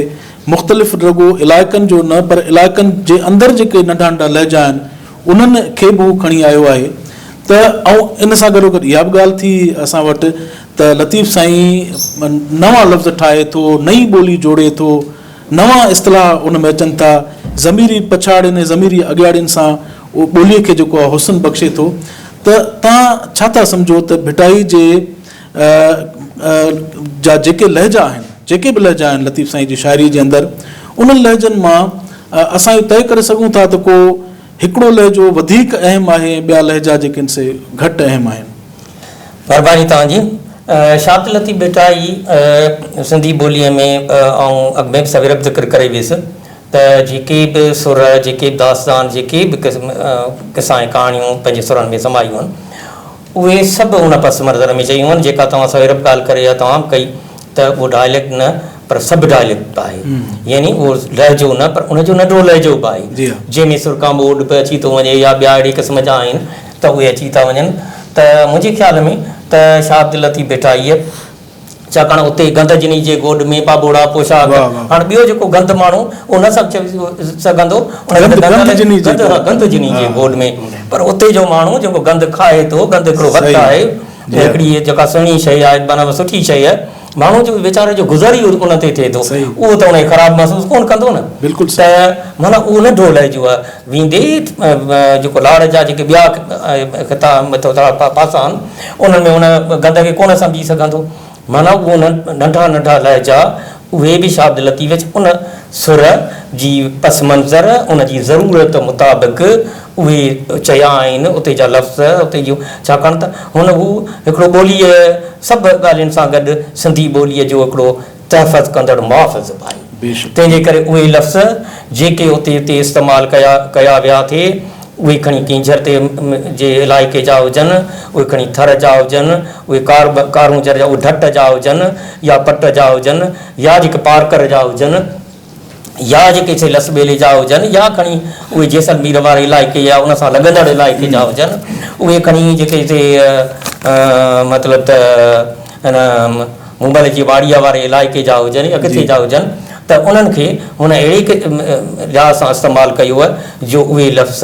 مختلف رڳو علائقن جو نه پر علائقن جي اندر جيڪي ننڍا ننڍا لهجا آهن انهن کي به هو کڻي آيو آهي ته ۽ ان سان گڏوگڏ اها به ڳالهه ٿي اسان وٽ ته لطيف سائين نوان لفظ ٺاهي ٿو، نئين ٻولي جوڙي ٿو، نوان اصطلاح ان ۾ اچن ٿا، ضميري پڇاڙين ۽ ضميري اڳياڙين سان اهو ٻوليء کي جيڪو آهي حسن بخشي ٿو ته توهان ڇا ٿا سمجهو ته ڀٽائي جي جا جيڪي لهجا آهن، جيڪي به لهجا آهن لطيف سائين جي شاعريء جي اندر، انهن لهجن مان اسان اهو طئي ڪري سگهون ٿا ته ڪو هڪڙو لهجو وڌيڪ اهم آهي ۽ ٻيا لهجا جيڪي آهن سي گهٽ اهم آهن. مھرباني توھان جي. شاھ عبداللطيف ڀٽائي سنڌي ٻوليء ۾ آئون اڳ ۾ به سوير به ذڪر ڪري ويس ته جيڪي به سر، جيڪي به داستان، جيڪي به قصا ۽ ڪهاڻيون پنهنجي سرن ۾ سمايون آهن، اهي سڀ ان پس منظر ۾ چيون آهن، جيڪا توهان سوير به ڳالهه ڪري يا توهان به ڪئي ته اهو ڊائليڪٽ نه پر سب ڊائليڪٽ به آهي، يعني اهو لهجو نه پر ان جو ننڍو لهجو به آهي، جنهن ۾ سر ڪانٻوڏ به اچي ٿو وڃي يا ٻيا اهڙي قسم جا آهن ته اهي اچي ٿا وڃن ته منهنجي خيال ۾ ته شاهه عبداللطيف ڀٽائيء ڇاڪاڻ اتي گند جني جي گوڏ ۾ پاٻوڙا پوشاڪ هاڻ ٻيو جيڪو گند ماڻهو اهو نه سمجهي سگهندو ان کي ته گند گند جني جي گوڏ ۾ پر اتي جو ماڻهو جيڪو گند کائي ٿو گند هڪڙو وت آهي هڪڙي جيڪا سهڻي شيء آهي معنيٰ سٺي شيء آهي ماڻهو جو ويچاري جو گذر ئي ان تي ٿئي ٿو اهو ته ان کي خراب محسوس ڪونه ڪندو نه ته معنيٰ اهو ننڍو لهجو آهي ويندي جيڪو لاڙ جا جيڪي ٻيا خطا مطلب پاسا آهن انهن ۾ ان گند کي ڪونه سمجهي سگهندو معنيٰ اهو ننڍا ننڍا لهجا اهي به شاهه عبداللطيف ان سر جي پس منظر ان جي ضرورت مطابق اهي چيا آهن اتي جا لفظ اتي جون ڇاڪاڻ ته هن هو هڪڙو ٻوليء سڀ ڳالهين سان گڏ سنڌي ٻوليء جو هڪڙو تحفظ ڪندڙ محافظ به آهي تنهن جي ڪري اهي لفظ جيڪي اتي اتي استعمال ڪيا ڪيا ويا ٿي اهي کڻي ڪينجهر تي جي علائقي جا هجن اهي کڻي ٿر جا هجن اهي ڪار ڪارونجهر جا اهي ڍٽ جا هجن يا پٽ جا هجن يا جيڪي پارڪر جا هجن يا جيڪي سي لس ٻيلي جا هجن يا کڻي اهي جيسلمير واري علائقي يا ان سان لڳندڙ علائقي جا هجن اهي کڻي جيڪي سي مطلب ته هن مومل جي واڙيء واري علائقي جا هجن يا ڪٿي جا هجن ته انهن کي هن اهڙي لحاظ سان استعمال ڪيو جو اهي لفظ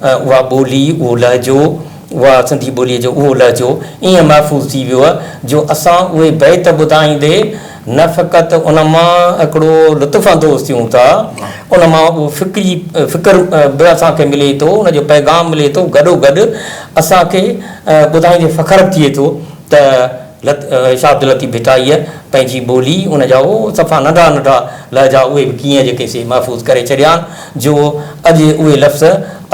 اها ٻولي، اهو لهجو، اها سنڌي ٻوليء جو اهو لهجو ائين محفوظ ٿي ويو جو اسان اهي بيت ٻڌائيندي نه فقط ان مان هڪڙو لطف اندوز ٿيون ٿا، ان مان اهو فڪري فڪر به اسان کي ملي ٿو، ان جو پيغام ملي ٿو، گڏوگڏ اسان کي ٻڌائيندي فخر به ٿئي ٿو ته شاهه عبداللطيف ڀٽائيء پنهنجي ٻولي، ان جا اهو صفا ننڍا ننڍا لهجا اهي به ڪيئن جيڪي سي محفوظ ڪري ڇڏيا آهن جو اڄ اهي لفظ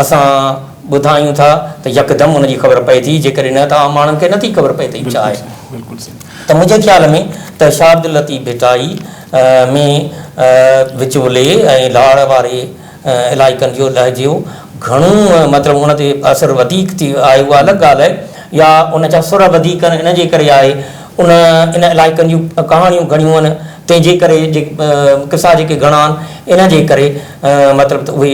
اسان ٻڌايون ٿا ته يڪدم ان جي خبر پئي ٿي، جيڪڏهن نه ته عام ماڻهن کي نٿي خبر پئي ته هي ڇا آهي. ته منهنجي خيال ۾ ته شاهه عبداللطيف ڀٽائي ۾ وچولي ۽ لاڙ واري علائقن جو لهجو گهڻو مطلب ان تي اثر وڌيڪ ٿي آهي اها الڳ ڳالهه آهي. يا ان جا سر وڌيڪ آهن ان جي ڪري آهي ان ان علائقن جون ڪهاڻيون گهڻيون آهن تنهن جي ڪري قصا جيڪي گهڻا آهن ان جي ڪري مطلب ته اهي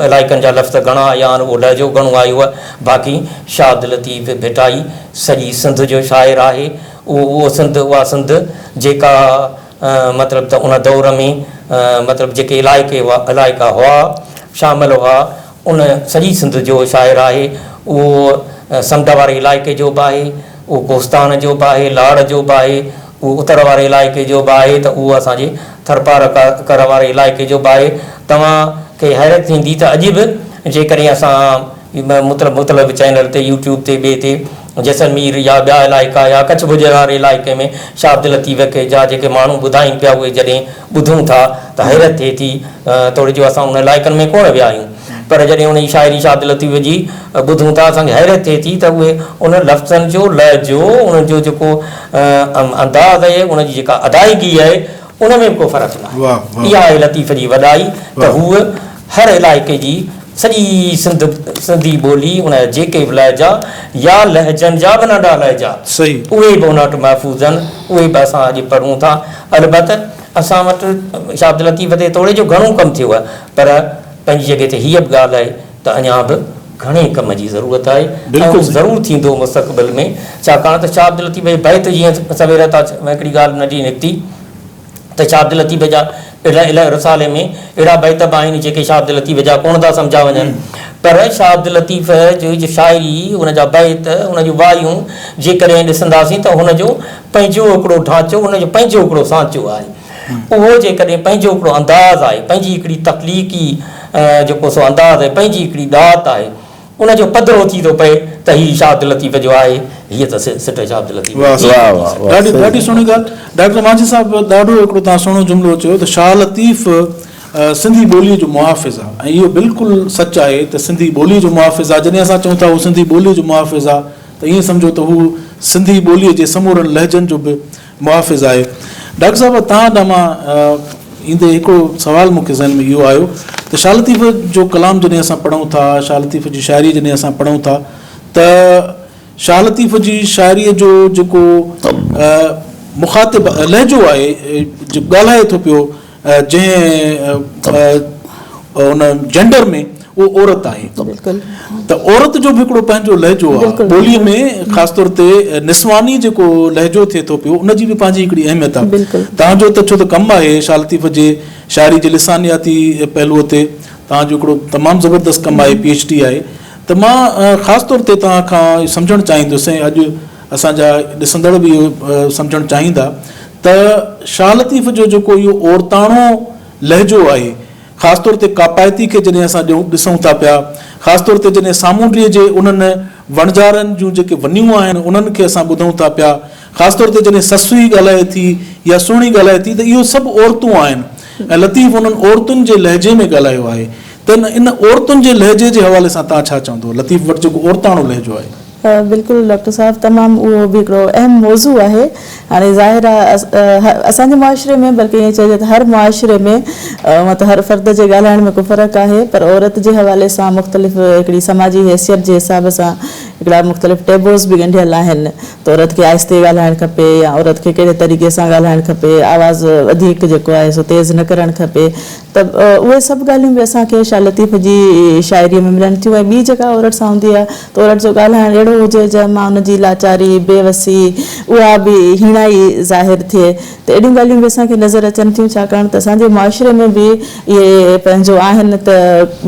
علائقن جا لفظ گهڻا آيا آهن اهو لهجو گهڻو آيو آهي باقي شاهه عبداللطيف ڀٽائي سڄي سنڌ جو شاعر آهي اهو اهو سنڌ اها سنڌ جيڪا مطلب ته ان دور ۾ مطلب جيڪي علائقي هئا علائقا هئا شامل هئا ان سڄي سنڌ جو شاعر آهي اهو سمنڊ واري علائقي جو به آهي اهو ڪوهستان جو به آهي لاڙ جو به آهي اهو اتر واري علائقي جو به آهي ته اهو اسان جي ٿرپارڪر واري علائقي جو به آهي توهان کي حيرت ٿيندي ته اڄ به جيڪڏهن اسان مطلب مختلف چينل تي يوٽيوب تي ٻئي تي جيسلمير يا ٻيا علائقا يا ڪڇ ڀڄ واري علائقي ۾ شاهه عبداللطيف کي جا جيڪي ماڻهو ٻڌائين پيا اهي جڏهن ٻڌون ٿا ته حيرت ٿئي ٿي توڙي جو اسان ان علائقن ۾ ڪونه ويا آهيون پر جڏهن ان جي شاعري شاهه عبداللطيف جي ٻڌون ٿا اسان کي حيرت ٿئي ٿي ته اهي ان لفظن جو لهجو انهن جو جيڪو انداز آهي ان جي جيڪا ادائگي آهي ان ۾ به ڪو فرق ناهي. اها آهي لطيف جي وڏائي ته هو هر علائقي جي سڄي سنڌ سنڌي ٻولي ان جا جيڪي به لهجا يا لهجن جا به ننڍا لهجا اهي به ان وٽ محفوظ آهن اهي به اسان اڄ پڙهون ٿا. البت اسان وٽ شاهه عبداللطيف تي توڙي جو گهڻو ڪم ٿيو آهي پر پنهنجي جڳهه تي هيء به ڳالهه آهي ته اڃا به گهڻي ڪم جي ضرورت آهي ۽ اهو ضرور ٿيندو مستقبل ۾ ڇاڪاڻ ته شاهه عبداللطيف جي بيت جيئن سوير تان هڪڙي ڳالهه ننڍي نڪتي ته شاهه عبداللطيف جا اهڙا رسالي ۾ اهڙا بيت به آهن جيڪي شاهه عبداللطيف جا ڪونه ٿا سمجهيا وڃن پر شاهه عبداللطيف جي شاعري ان جا بيت ان جون وايون جيڪڏهن ڏسنداسين ته هن جو پنهنجو هڪڙو ڍانچو ان جو پنهنجو هڪڙو سانچو آهي. اهو جيڪڏهن پنهنجو هڪڙو انداز آهي، پنهنجي هڪڙي تخليقي جيڪو سو انداز آهي، پنهنجي هڪڙي ڏات آهي، ان جو پڌرو ٿي ٿو پئي ته هي شاهه عبداللطيف جو آهي، هيء ته سٽ شاهه عبداللطيف جي واهه آهي. واهه ڏاڍي ڏاڍي سهڻي ڳالهه ڊاڪٽر مانجهي صاحب ڏاڍو هڪڙو توهان سهڻو جملو چيو ته شاهه لطيف سنڌي ٻوليء جو محافظ آهي ۽ اهو بلڪل سچ آهي ته سنڌي ٻوليء جو محافظ آهي جڏهن اسان چئون ٿا هو سنڌي ٻوليء جو محافظ آهي ته ائين سمجهو ته هو سنڌي ٻوليء جي سمورن لهجن جو به محافظ آهي. ڊاڪٽر صاحب توهان ڏانهن مان ايندي هڪڙو سوال مون کي ذهن ۾ اهو آيو ته شاهه لطيف جو ڪلام جڏهن اسان پڙهون ٿا، شاهه لطيف جي شاعري جڏهن اسان پڙهون ٿا ته شاهه لطيف جي شاعريء جو جيڪو مخاطب لهجو آهي، جيڪو ڳالهائي ٿو پيو، جنهن ان جينڊر ۾ اهو عورت آهي ته عورت جو به هڪڙو پنهنجو لهجو آهي ٻولي ۾ خاص طور تي نسواني جيڪو لهجو ٿئي ٿو پيو ان جي به پنهنجي هڪڙي اهميت آهي تان جو ته ڇو ته ڪم آهي شاهه لطيف جي شاعري جي لسانياتي پهلوء تي تان جو هڪڙو تمام زبردست ڪم آهي پي ايڇ ڊي آهي ته مان خاص طور تي توهان کان سمجهڻ چاهيندس ۽ اڄ اسان جا ڏسندڙ به اهو سمجهڻ چاهيندا ته شاهه لطيف جو جيڪو اهو عورتاڻو لهجو آهي، خاص طور تي ڪاپائتي کي جڏهن اسان ڏسون ٿا پيا، خاص طور تي جڏهن سامونڊيء جي انهن وڻجارن جون جيڪي ونيون آهن انهن کي اسان ٻڌون ٿا پيا، خاص طور تي جڏهن سسئي ڳالهائي ٿي يا سهڻي ڳالهائي ٿي ته اهو سڀ عورتون آهن ۽ لطيف انهن عورتن جي لهجي ۾ ڳالهايو آهي ته ان عورتن جي لهجي جي حوالي سان توهان ڇا چوندو؟ لطيف وٽ جيڪو عورتاڻو لهجو آهي. بلڪل ڊاڪٽر صاحب تمام اهو به هڪڙو اهم موضوع آهي هاڻي ظاهر آهي اسان جي معاشري ۾ بلڪه ائين چئجي ته هر معاشري ۾ هونء ته هر فرد جي ڳالهائڻ ۾ ڪو فرق آهي پر عورت جي حوالي سان مختلف هڪڙي سماجي حيثيت جي حساب سان هڪڙا مختلف ٽيبوز به ڳنڍيل آهن ته عورت کي آهستي ڳالهائڻ کپي يا عورت کي ڪهڙي طريقي سان ڳالهائڻ کپي آواز وڌيڪ جيڪو آهي سو تيز نه ڪرڻ کپي ته اهي سڀ ڳالهيون به اسان کي شاهه لطيف جي شاعريء ۾ ملن ٿيون ۽ ٻي جيڪا عورت سان هوندي آهي ته عورت جو ڳالهائڻ اهڙو هجي جنهن مان ان جي لاچاري، بي وسي، اها به هيڻائي ظاهر ٿئي ته اهڙيون ڳالهيون به اسان کي نظر اچن ٿيون ڇاڪاڻ ته اسان جي معاشري ۾ به اهي پنهنجو آهن ته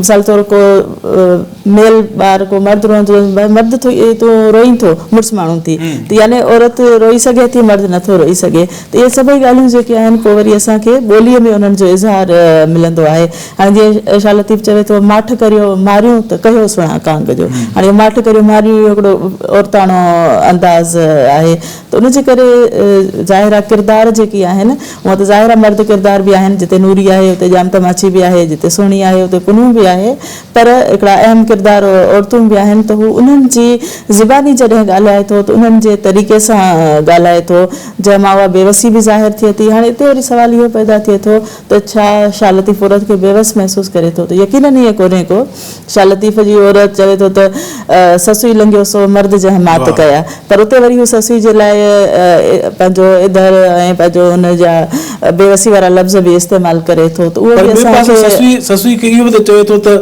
مثال طور ڪو ميل ٻار ڪو مرد روئندو ته مرد ٿو تون روئين ٿو مڙس ماڻهو ٿي ته يعني عورت روئي سگهي ٿي مرد نٿو روئي سگهي ته اهي سڀئي ڳالهيون جيڪي آهن پوء وري اسان کي ٻوليء ۾ انهن جو اظهار ملندو آهي. هاڻي جيئن شاهه لطيف چوي ٿو ماٺ ڪريو ماريون ته ڪهيو سڻان ڪانگ جو. هاڻي اهو ماٺ ڪريو ماريون اهو هڪڙو عورتاڻو انداز آهي ته ان جي ڪري ظاهر آهي ڪردار جيڪي آهن هونء ته ظاهر آهي مرد ڪردار به آهن جتي نوري آهي اتي ڄام تماچي به آهي جتي سهڻي آهي اتي پنهون به آهي پر هڪڙا اهم ڪردار عورتون به آهن ته هو انهن جي زباني جڏهن ڳالهائي ٿو ته انهن جي طريقي سان ڳالهائي ٿو جنهن مان اها بيوسي به ظاهر ٿئي ٿي. هاڻي اتي وري سوال اهو پيدا ٿئي ٿو ته ڇا شاهه لطيف عورت کي بيوس محسوس ڪري ٿو ته يقينن ائين ڪونهي ڪو. شاهه لطيف جي عورت چوي ٿو ته سسئي لنگهيو سو مرد جنهن مات ڪيا پر اتي وري هو سسئي جي لاء پنهنجو اڌر ۽ پنهنجو ان جا بيوسي وارا لفظ به استعمال ڪري ٿو ته اهو پر به ٻئي اسان پاسي کي سسئي سسئي کي اهو به ته چوي ٿو ته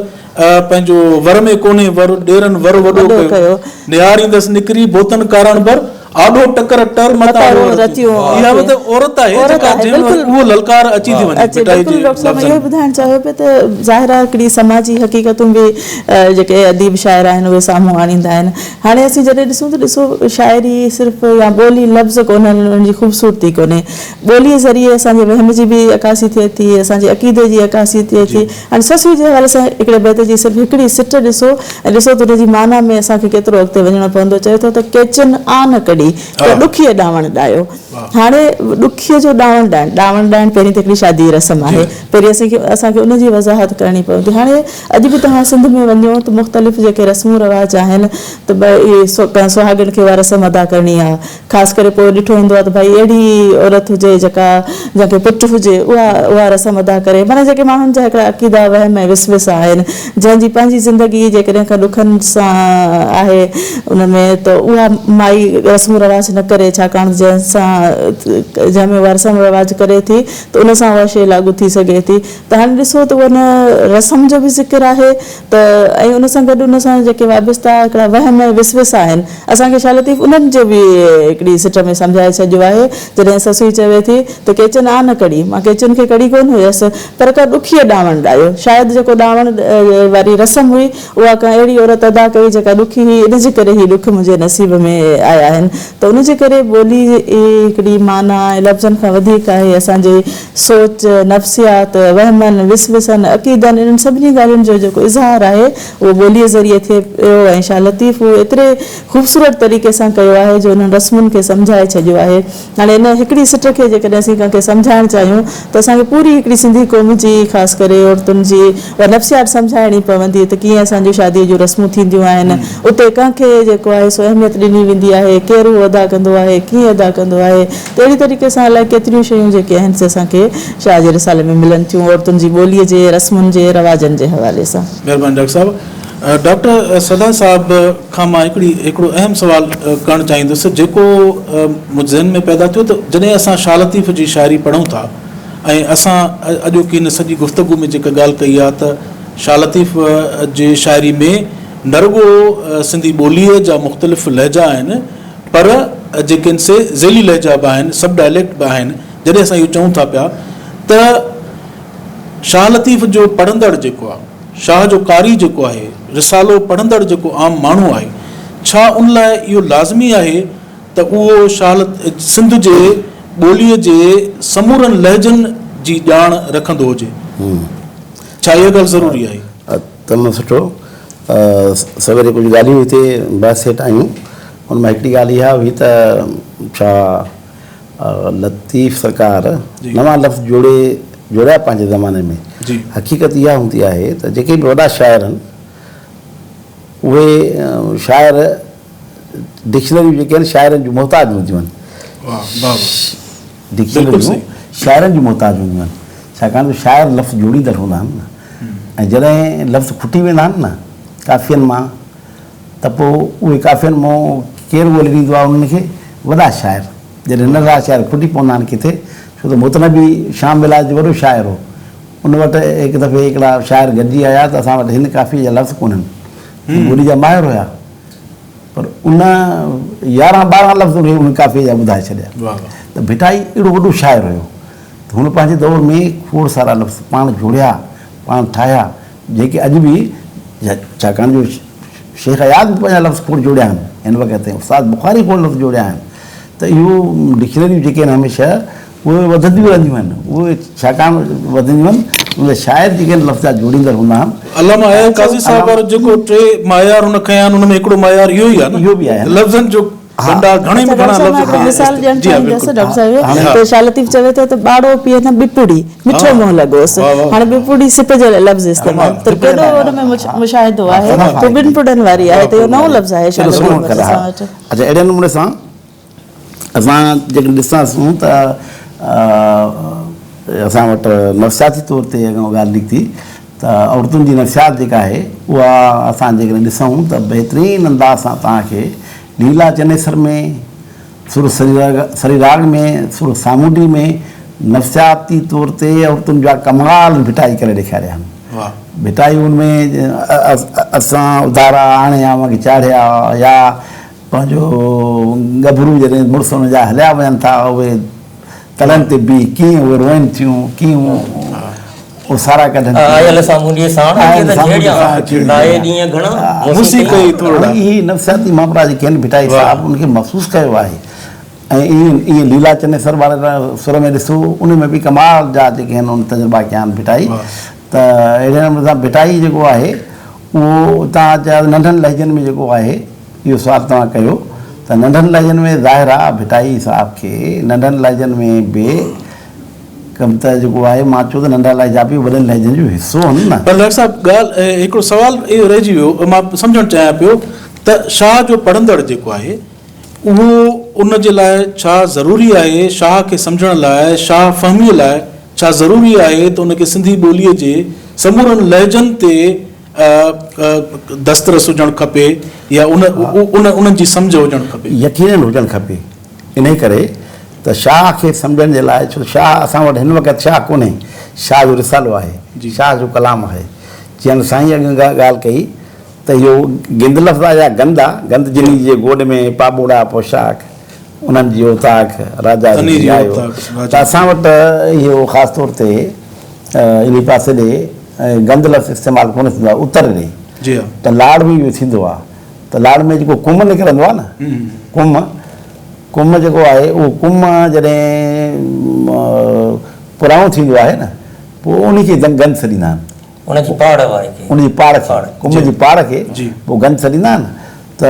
پنهنجو ور ۾ ڪونهي ور، ڏيرن ور وڏو ڪيو. نهاريندس نڪري، ڀوتن ڪارڻ ڀر، آڏو ٽڪر ٽر، متان روئن رتيون. اها به ته عورت آهي جيڪا جنهن وٽ اهو للڪار اچي ٿي وڃي ڀٽائي جي بلڪل ڊاڪٽر صاحب لفظن اهو ۾. ٻڌائڻ چاهيو پئي ته ظاهر آهي هڪڙي سماجي حقيقتون به جيڪي اديب شاعر آهن اهي سامهون آڻيندا آهن. هاڻي اسين جڏهن ڏسون ته ڏسو شاعري صرف يا ٻولي لفظ ڪونهن انهن جي خوبصورتي ڪونهي. ٻوليء ذريعي اسان جي وهم جي به عڪاسي ٿئي ٿي، اسان جي عقيدي جي عڪاسي ٿئي ٿي. هاڻي سسئي جي حوالي سان هڪڙي بيت جي صرف هڪڙي سٽ ڏسو ۽ ڏسو ته ان جي معنيٰ ۾ اسان کي ڪيترو اڳتي وڃڻو پوندو. چئي ٿو ته ڪيچن آن ڪڍي، ته ڏکيء ڏاوڻ ڏايو. هاڻي ڏکيء جو ڏاوڻ ڏائڻ، ڏاوڻ ڏائڻ پهرين ته هڪڙي شاديء جي رسم آهي. پهرين اسين کي اسان کي ان جي وضاحت ڪرڻي پوندي. هاڻي اڄ به توهان سنڌ ۾ وڃو ته مختلف جيڪي رسمون رواج آهن ته ڀئي سهاڳڻ کي اها رسم ادا ڪرڻي آهي. خاص ڪري پوء ڏٺو ويندو آهي ته ڀائي اهڙي عورت هجي جيڪا جنهن کي پٽ هجي اها اها رسم ادا ڪري معنيٰ جيڪي ماڻهن جا هڪڙا عقيدا وهم ۽ وسوسا آهن جنهن جي پنهنجي زندگي جيڪڏهن ڪا ڏکن سان آهي ان ۾ ته اها مائي رسمون رواج نه ڪري ڇاڪاڻ ته جنهن سان جنهن ۾ اها رسم رواج ڪري ٿي ته ان سان اها شيء لاڳو ٿي سگهي ٿي ته هاڻي ڏسو ته ان رسم جو به ذڪر آهي ته ۽ ان سان گڏ ان سان جيڪي وابسته هڪڙا وهم ۽ وسوسا آهن، اسان کي شاهه لطيف انهن جو به هڪڙي سٽ ۾ سمجهائي ڇڏيو آهي، جڏهن سسئي چوي ٿي ته ڪيچن آ نه ڪڙي، مان ڪيچن کي ڪڙي ڪونه هيس، پر ڪا ڏکيء ڏاوڻ ڏايو. شايد جيڪو ڏاوڻ واري رسم هئي، اها ڪا اهڙي عورت ادا ڪئي جيڪا ڏکي هئي، ان جي ڪري هي ڏک منهنجي نصيب ۾ آيا آهن. ته ان جي ڪري ٻولي هڪڙي معنيٰ ۽ لفظن کان وڌيڪ آهي، اسان جي سوچ، نفسيات، وهمن، وسوسن، عقيدن انهن سڀني ڳالهين جو جيڪو اظهار آهي اهو ٻوليء ذريعي ٿئي پيو ۽ شاهه لطيف اهو ايتري خوبصورت طريقي سان ڪيو آهي جو انهن رسمن کي سمجهائي ڇڏيو آهي. هاڻي ان هڪڙي سٽ کي جيڪڏهن اسين ڪنهن کي سمجهائڻ چاهيون ته اسان کي پوري هڪڙي سنڌي قوم جي خاص ڪري عورتن جي اها نفسيات سمجهائڻي پوندي ته ڪيئن اسان جون شاديء جون رسمون ٿينديون آهن، اتي ڪنهن کي جيڪو آهي سو اهميت ڏني ويندي آهي، ڪير اهو ادا ڪندو آهي، ڪيئن ادا ڪندو آهي. ته اهڙي طريقي سان الائي ڪيتريون شيون جيڪي آهن سي اسان کي شاهه جي رسالي ۾ ملن ٿيون عورتن جي ٻوليء جي رسمن جي رواجن جي حوالي سان. مهرباني ڊاڪٽر صاحب. ڊاڪٽر صدا صاحب کان مان هڪڙي هڪڙو اهم سوال ڪرڻ چاهيندس جيڪو منهنجي ذهن ۾ پيدا ٿيو ته جڏهن اسان شاهه لطيف جي شاعري پڙهون ٿا ۽ اسان اڄوڪي هن سڄي گفتگو ۾ جيڪا ڳالهه ڪئي آهي ته شاهه لطيف جي شاعري ۾ نه رڳو سنڌي ٻوليء جا مختلف لهجا آهن پر جيڪي آهن سي ذيلي لهجا به آهن، سب ڊائليڪٽ به آهن، جڏهن اسان اهو چئون ٿا پيا ته شاهه لطيف جو پڙهندڙ جيڪو آهي، شاهه جو قاري جيڪو آهي، رسالو پڙهندڙ جيڪو عام ماڻهو آهي، ڇا ان لاء اهو لازمي آهي ته اهو شاهه سنڌ جي ٻوليء جي سمورن لهجن جي ڄاڻ رکندو هجي؟ ڇا اها ڳالهه ضروري آهي؟ تمام سٺو. سويري ڪجهه ڳالهيون هتي بحث هيٺ آيون. ان مان هڪڙي ڳالهه اها هئي ته ڇا لطيف سرڪار نوان لفظ جوڙي جوڙيا پنهنجي زماني ۾؟ حقيقت اها هوندي آهي ته جيڪي به وڏا شاعر آهن اهي شاعر ڊڪشنريون جيڪي آهن شاعرن جون محتاج هونديون آهن. ڊڪشنريون شاعرن جون محتاج هونديون آهن ڇاڪاڻ ته شاعر لفظ جوڙيندڙ هوندا آهن نه ۽ جڏهن لفظ کٽي ويندا آهن نه قافين مان ته پوء اهي قافين مان ڪير ڳولي ڏيندو آهي انهن کي؟ وڏا شاعر. جڏهن ننڍڙا شاعر کٽي پوندا آهن ڪٿي، ڇو ته متنبي شام ولايت جو وڏو شاعر هو. ان وٽ هڪ دفعي هڪڙا شاعر گڏجي آيا ته اسان وٽ هن قافيي جا لفظ ڪونهن. هو ٻولي جا ماهر هيا. پر ان يارهن ٻارهن لفظ ان کي ان قافيي جا ٻڌائي ڇڏيا. ته ڀٽائي اهڙو وڏو شاعر هيو ته هن پنهنجي دور ۾ کوڙ سارا لفظ پاڻ جوڙيا، پاڻ ٺاهيا. جيڪي اڄ به ڇاڪاڻ جو شيخ اياز به پنهنجا لفظ کوڙ جوڙيا آهن هن وقت تائين استاد بخاري کوڙ لفظ جوڙيا آهن ته اهو ڊڪشنريون جيڪي آهن هميشه اهي وڌنديون رهنديون آهن اهي ڇاڪاڻ وڌنديون آهن ان شاعر جيڪي آهن لفظ جا جوڙيندڙ هوندا آهن. علامه آء آء قاضي صاحب وارو جيڪو ٽي معيار هن کنيا آهن ان ۾ هڪڙو معيار اهو ئي آهي نه اهو به آهي لفظن جو ڀنڊار گهڻي ۾ گهڻا لفظ کڻي مثال ڏيڻ چاهيندس ڊاڪٽر صاحب ته شاهه لطيف چوي ٿو ته ٻاڙو پيئي نه ٻپڙي مٺو منهن لڳوس هاڻي ٻپڙي سپ جي لاء لفظ استعمال ته ڪيڏو ان ۾ مشاهدو آهي ته ٻن پڙن واري آهي ته اهو نئون لفظ آهي شاهه لطيف وٽ اسان وٽ. اڇا اهڙي نموني سان اسان جيڪڏهن ڏسنداسون ته اسان وٽ نفسياتي طور تي اها ڳالهه نڪتي. ته عورتن جي نفسيات جيڪا آهي اها اسان جيڪڏهن ڏسون ته بهترين انداز سان توهان کي ليلا چنيسر ۾، سر سريراڳ ۾، سر سامونڊي ۾ نفسياتي طور تي عورتن جا ڪمال ڀٽائي ڪري ڏيکاريا آهن. ڀٽائي ان ۾ اسان اڌارا آڻي اوهان کي چاڙهيا يا پنهنجو ڳڀرو جڏهن مڙس ان جا هليا وڃن ٿا اهي تڙن تي بيهي ڪيئن اهي روئن ٿيون ڪيئن اوسارا ڪڍن ٿيون. آيل سامونڊيء ساڻ اچي ته جهيڙيان، لائي ڏينهن گهڻا، مون ڪئي ٿورڙا. اهي نفسياتي مامرا جيڪي آهن ڀٽائي صاحب ان کي محسوس ڪيو آهي ۽ ائين ائين ليلا چنيسر واري سر ۾ ڏسو ان ۾ به ڪمال جا جيڪي آهن ان تجربا ڪيا آهن ڀٽائي ته اهڙي نموني سان ڀٽائي جيڪو آهي اهو تان چيا ننڍن لهجن ۾ جيڪو آهي اهو سوال توهان ڪيو ته ننڍن لهجن ۾ ظاهر آ ڀٽائي صاحب کي ننڍن لهجن ۾ به ڪم ته جيڪو آهي مان چيو ته ننڍا لهجا به وڏن لهجن جو حصو آهن نه. پر ڊاڪٽر صاحب ڳالهه هڪڙو سوال اهو رهجي ويو مان سمجهڻ چاهيان پيو ته شاهه جو پڙهندڙ جيڪو آهي اهو ان جي لاء ڇا ضروري آهي شاهه کي سمجهڻ لاء شاهه فهميء لاء ڇا ضروري آهي ته ان کي سنڌي ٻوليء جي سمورن لهجن تي دسترس هجڻ کپي يا ان انهن جي سمجهه هجڻ کپي؟ يقينن هجڻ کپي. انهيء ڪري ته شاهه کي سمجهڻ جي لاء ڇو ته شاهه اسان وٽ هن وقت شاهه ڪونهي، شاهه جو رسالو آهي، شاهه جو ڪلام آهي. جيئن سائين اڳ ڳالهه ڪئي ته اهو گند لفظ آهي يا گند آ، گند جني جي گوڏ ۾ پاٻوڙا پوشاڪ، انهن جي اوطاق، راجا ري آيو ته اسان وٽ اهو خاص طور تي انهي پاسي ڏي گند لفظ استعمال ڪونه ٿيندو آهي اتر ڏي ته لاڙ ۾ اهو ٿيندو آهي ته لاڙ ۾ جيڪو ڪم نڪرندو آهي نه ڪم ڪم جيڪو آهي اهو ڪم جڏهن پراڻو ٿيندو آهي نه پوء ان کي گند سڏيندا آهن ان جي پاڙ واري کي. ان جي پاڙ کي، ڪم جي پاڙ کي پوء گند سڏيندا آهن ته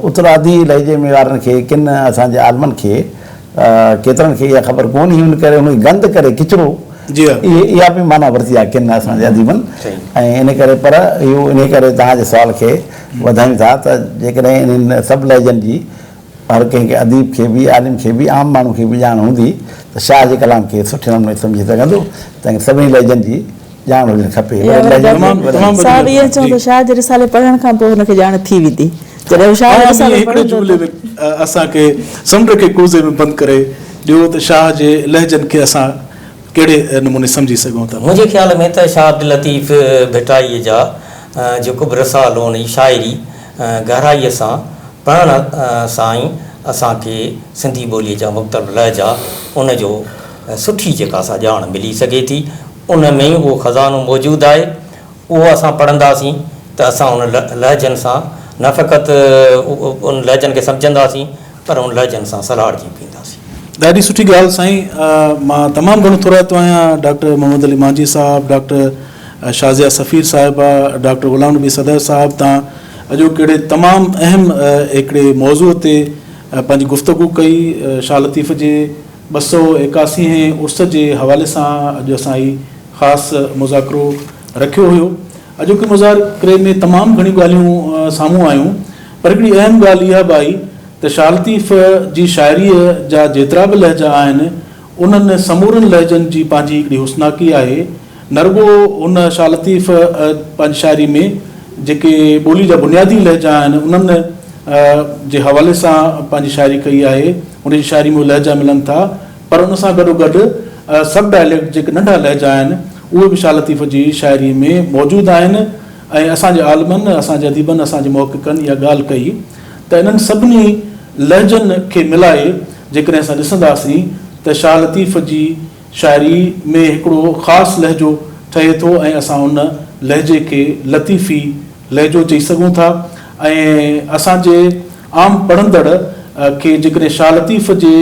اترادي لهجي ۾ وارن کي ڪن اسان جي عالمن کي ڪيترن کي اها خبر ڪونه هئي ان ڪري ان کي گند ڪري ڪچرو اها به معنيٰ ورتي آهي ڪن اسان جي اديبن ۽ ان ڪري پر اهو انهي ڪري توهان جي سوال کي وڌايون ٿا ته جيڪڏهن انهن سڀ لهجن جي هر ڪنهن کي اديب کي به عالم کي به عام ماڻهو کي به ڄاڻ هوندي ته شاهه جي ڪلام کي سٺي نموني سمجهي سگهندو تنهن کي سڀني لهجن جي ڄاڻ هجڻ کپي. يا وري ڊاڪٽر صاحب ائين چون ته شاهه جي رسالي پڙهڻ کان پوء هن کي ڄاڻ ٿي ويندي. جڏهن هو شاهه جو رسالو هڪڙي پڙهندو جملي ته. ۾ اسان کي سمنڊ کي ڪوزي ۾ بند ڪري ڏيو ته شاهه جي لهجن کي اسان ڪهڙي نموني سمجهي سگهون ٿا. منهنجي خيال ۾ ته شاهه عبداللطيف ڀٽائيء جا جيڪو به رسالو ان جي شاعري گهرائيء سان پڙهڻ سان ئي اسان کي سنڌي ٻوليء جا مختلف لهجا ان جو سٺي جيڪا سا ڄاڻ ملي سگهي ٿي. ان ۾ ئي اهو خزانو موجود آهي، اهو اسان پڙهنداسين ته اسان ان لهجن سان نه فقط ان لهجن کي سمجهنداسين پر ان لهجن سان سلهاڙجي به وينداسين. ڏاڍي سٺي ڳالهه سائين مان تمام گهڻو ٿورائتو آهيان ڊاڪٽر محمد علي مانجهي صاحب ڊاڪٽر شازيه سفير صاحبه ڊاڪٽر غلام نبي صدر صاحب تان اڄوڪي اهڙي تمام اهم هڪڙي موضوع تي پنهنجي گفتگو ڪئي شاهه لطيف جي 281 هين عرس جي حوالي سان اڄ اسان هي خاص مذاڪرو رکيو هيو. اڄوڪي مذاڪري ۾ تمام گهڻيون ڳالهيون سامهون آيون پر هڪڙي اهم ڳالهه اها به آئي ته شاهه لطيف جي شاعريء جا جيترا به لهجا آهن انهن سمورن لهجن جي پنهنجي هڪڙي حسناڪي آهي. نه رڳو هن شاهه لطيف پنهنجي شاعري ۾ جيڪي ٻولي جا بنيادي لهجا آهن انهن جي حوالي سان پنهنجي شاعري ڪئي آهي، هن جي شاعري ۾ اهي لهجا ملن ٿا پر ان سان گڏوگڏ سب ڊائليڪٽ جيڪي ننڍا لهجا آهن اهي به شاهه لطيف جي شاعري ۾ موجود آهن ۽ اسان جي عالمن، اسان جي اديبن، اسان جي محققن اها ڳالهه ڪئي ته انهن سڀني لهجن کي ملائي جيڪڏهن اسان ڏسنداسين ته شاهه لطيف جي شاعري ۾ هڪڙو خاص لهجو ٺهي ٿو ۽ اسان ان لهجي کي لطيفي لهجو چئي سگهون ٿا ۽ اسان جي عام پڙهندڙ کي جيڪڏهن شاهه لطيف جي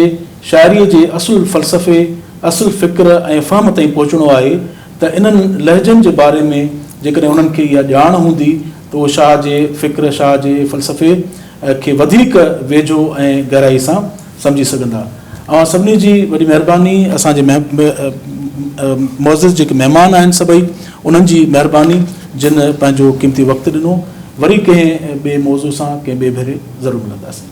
شاعريء جي اصل فلسفي، اصل فڪر ۽ فهم تائين پهچڻو آهي ته انهن لهجن جي باري ۾ جيڪڏهن انهن کي اها ڄاڻ هوندي ته اهو شاهه جي فڪر، شاهه جي فلسفي کي وڌيڪ ويجهو ۽ گهرائي سان سمجهي سگهندا. اوهان سڀني جي وڏي مهرباني اسان جي معزز جيڪي مهمان آهن سڀئي انهن جي مهرباني جن پنهنجو قيمتي وقت ڏنو. وري ڪنهن ٻئي موضوع سان ڪنهن ٻئي ڀيري ضرور ملنداسين.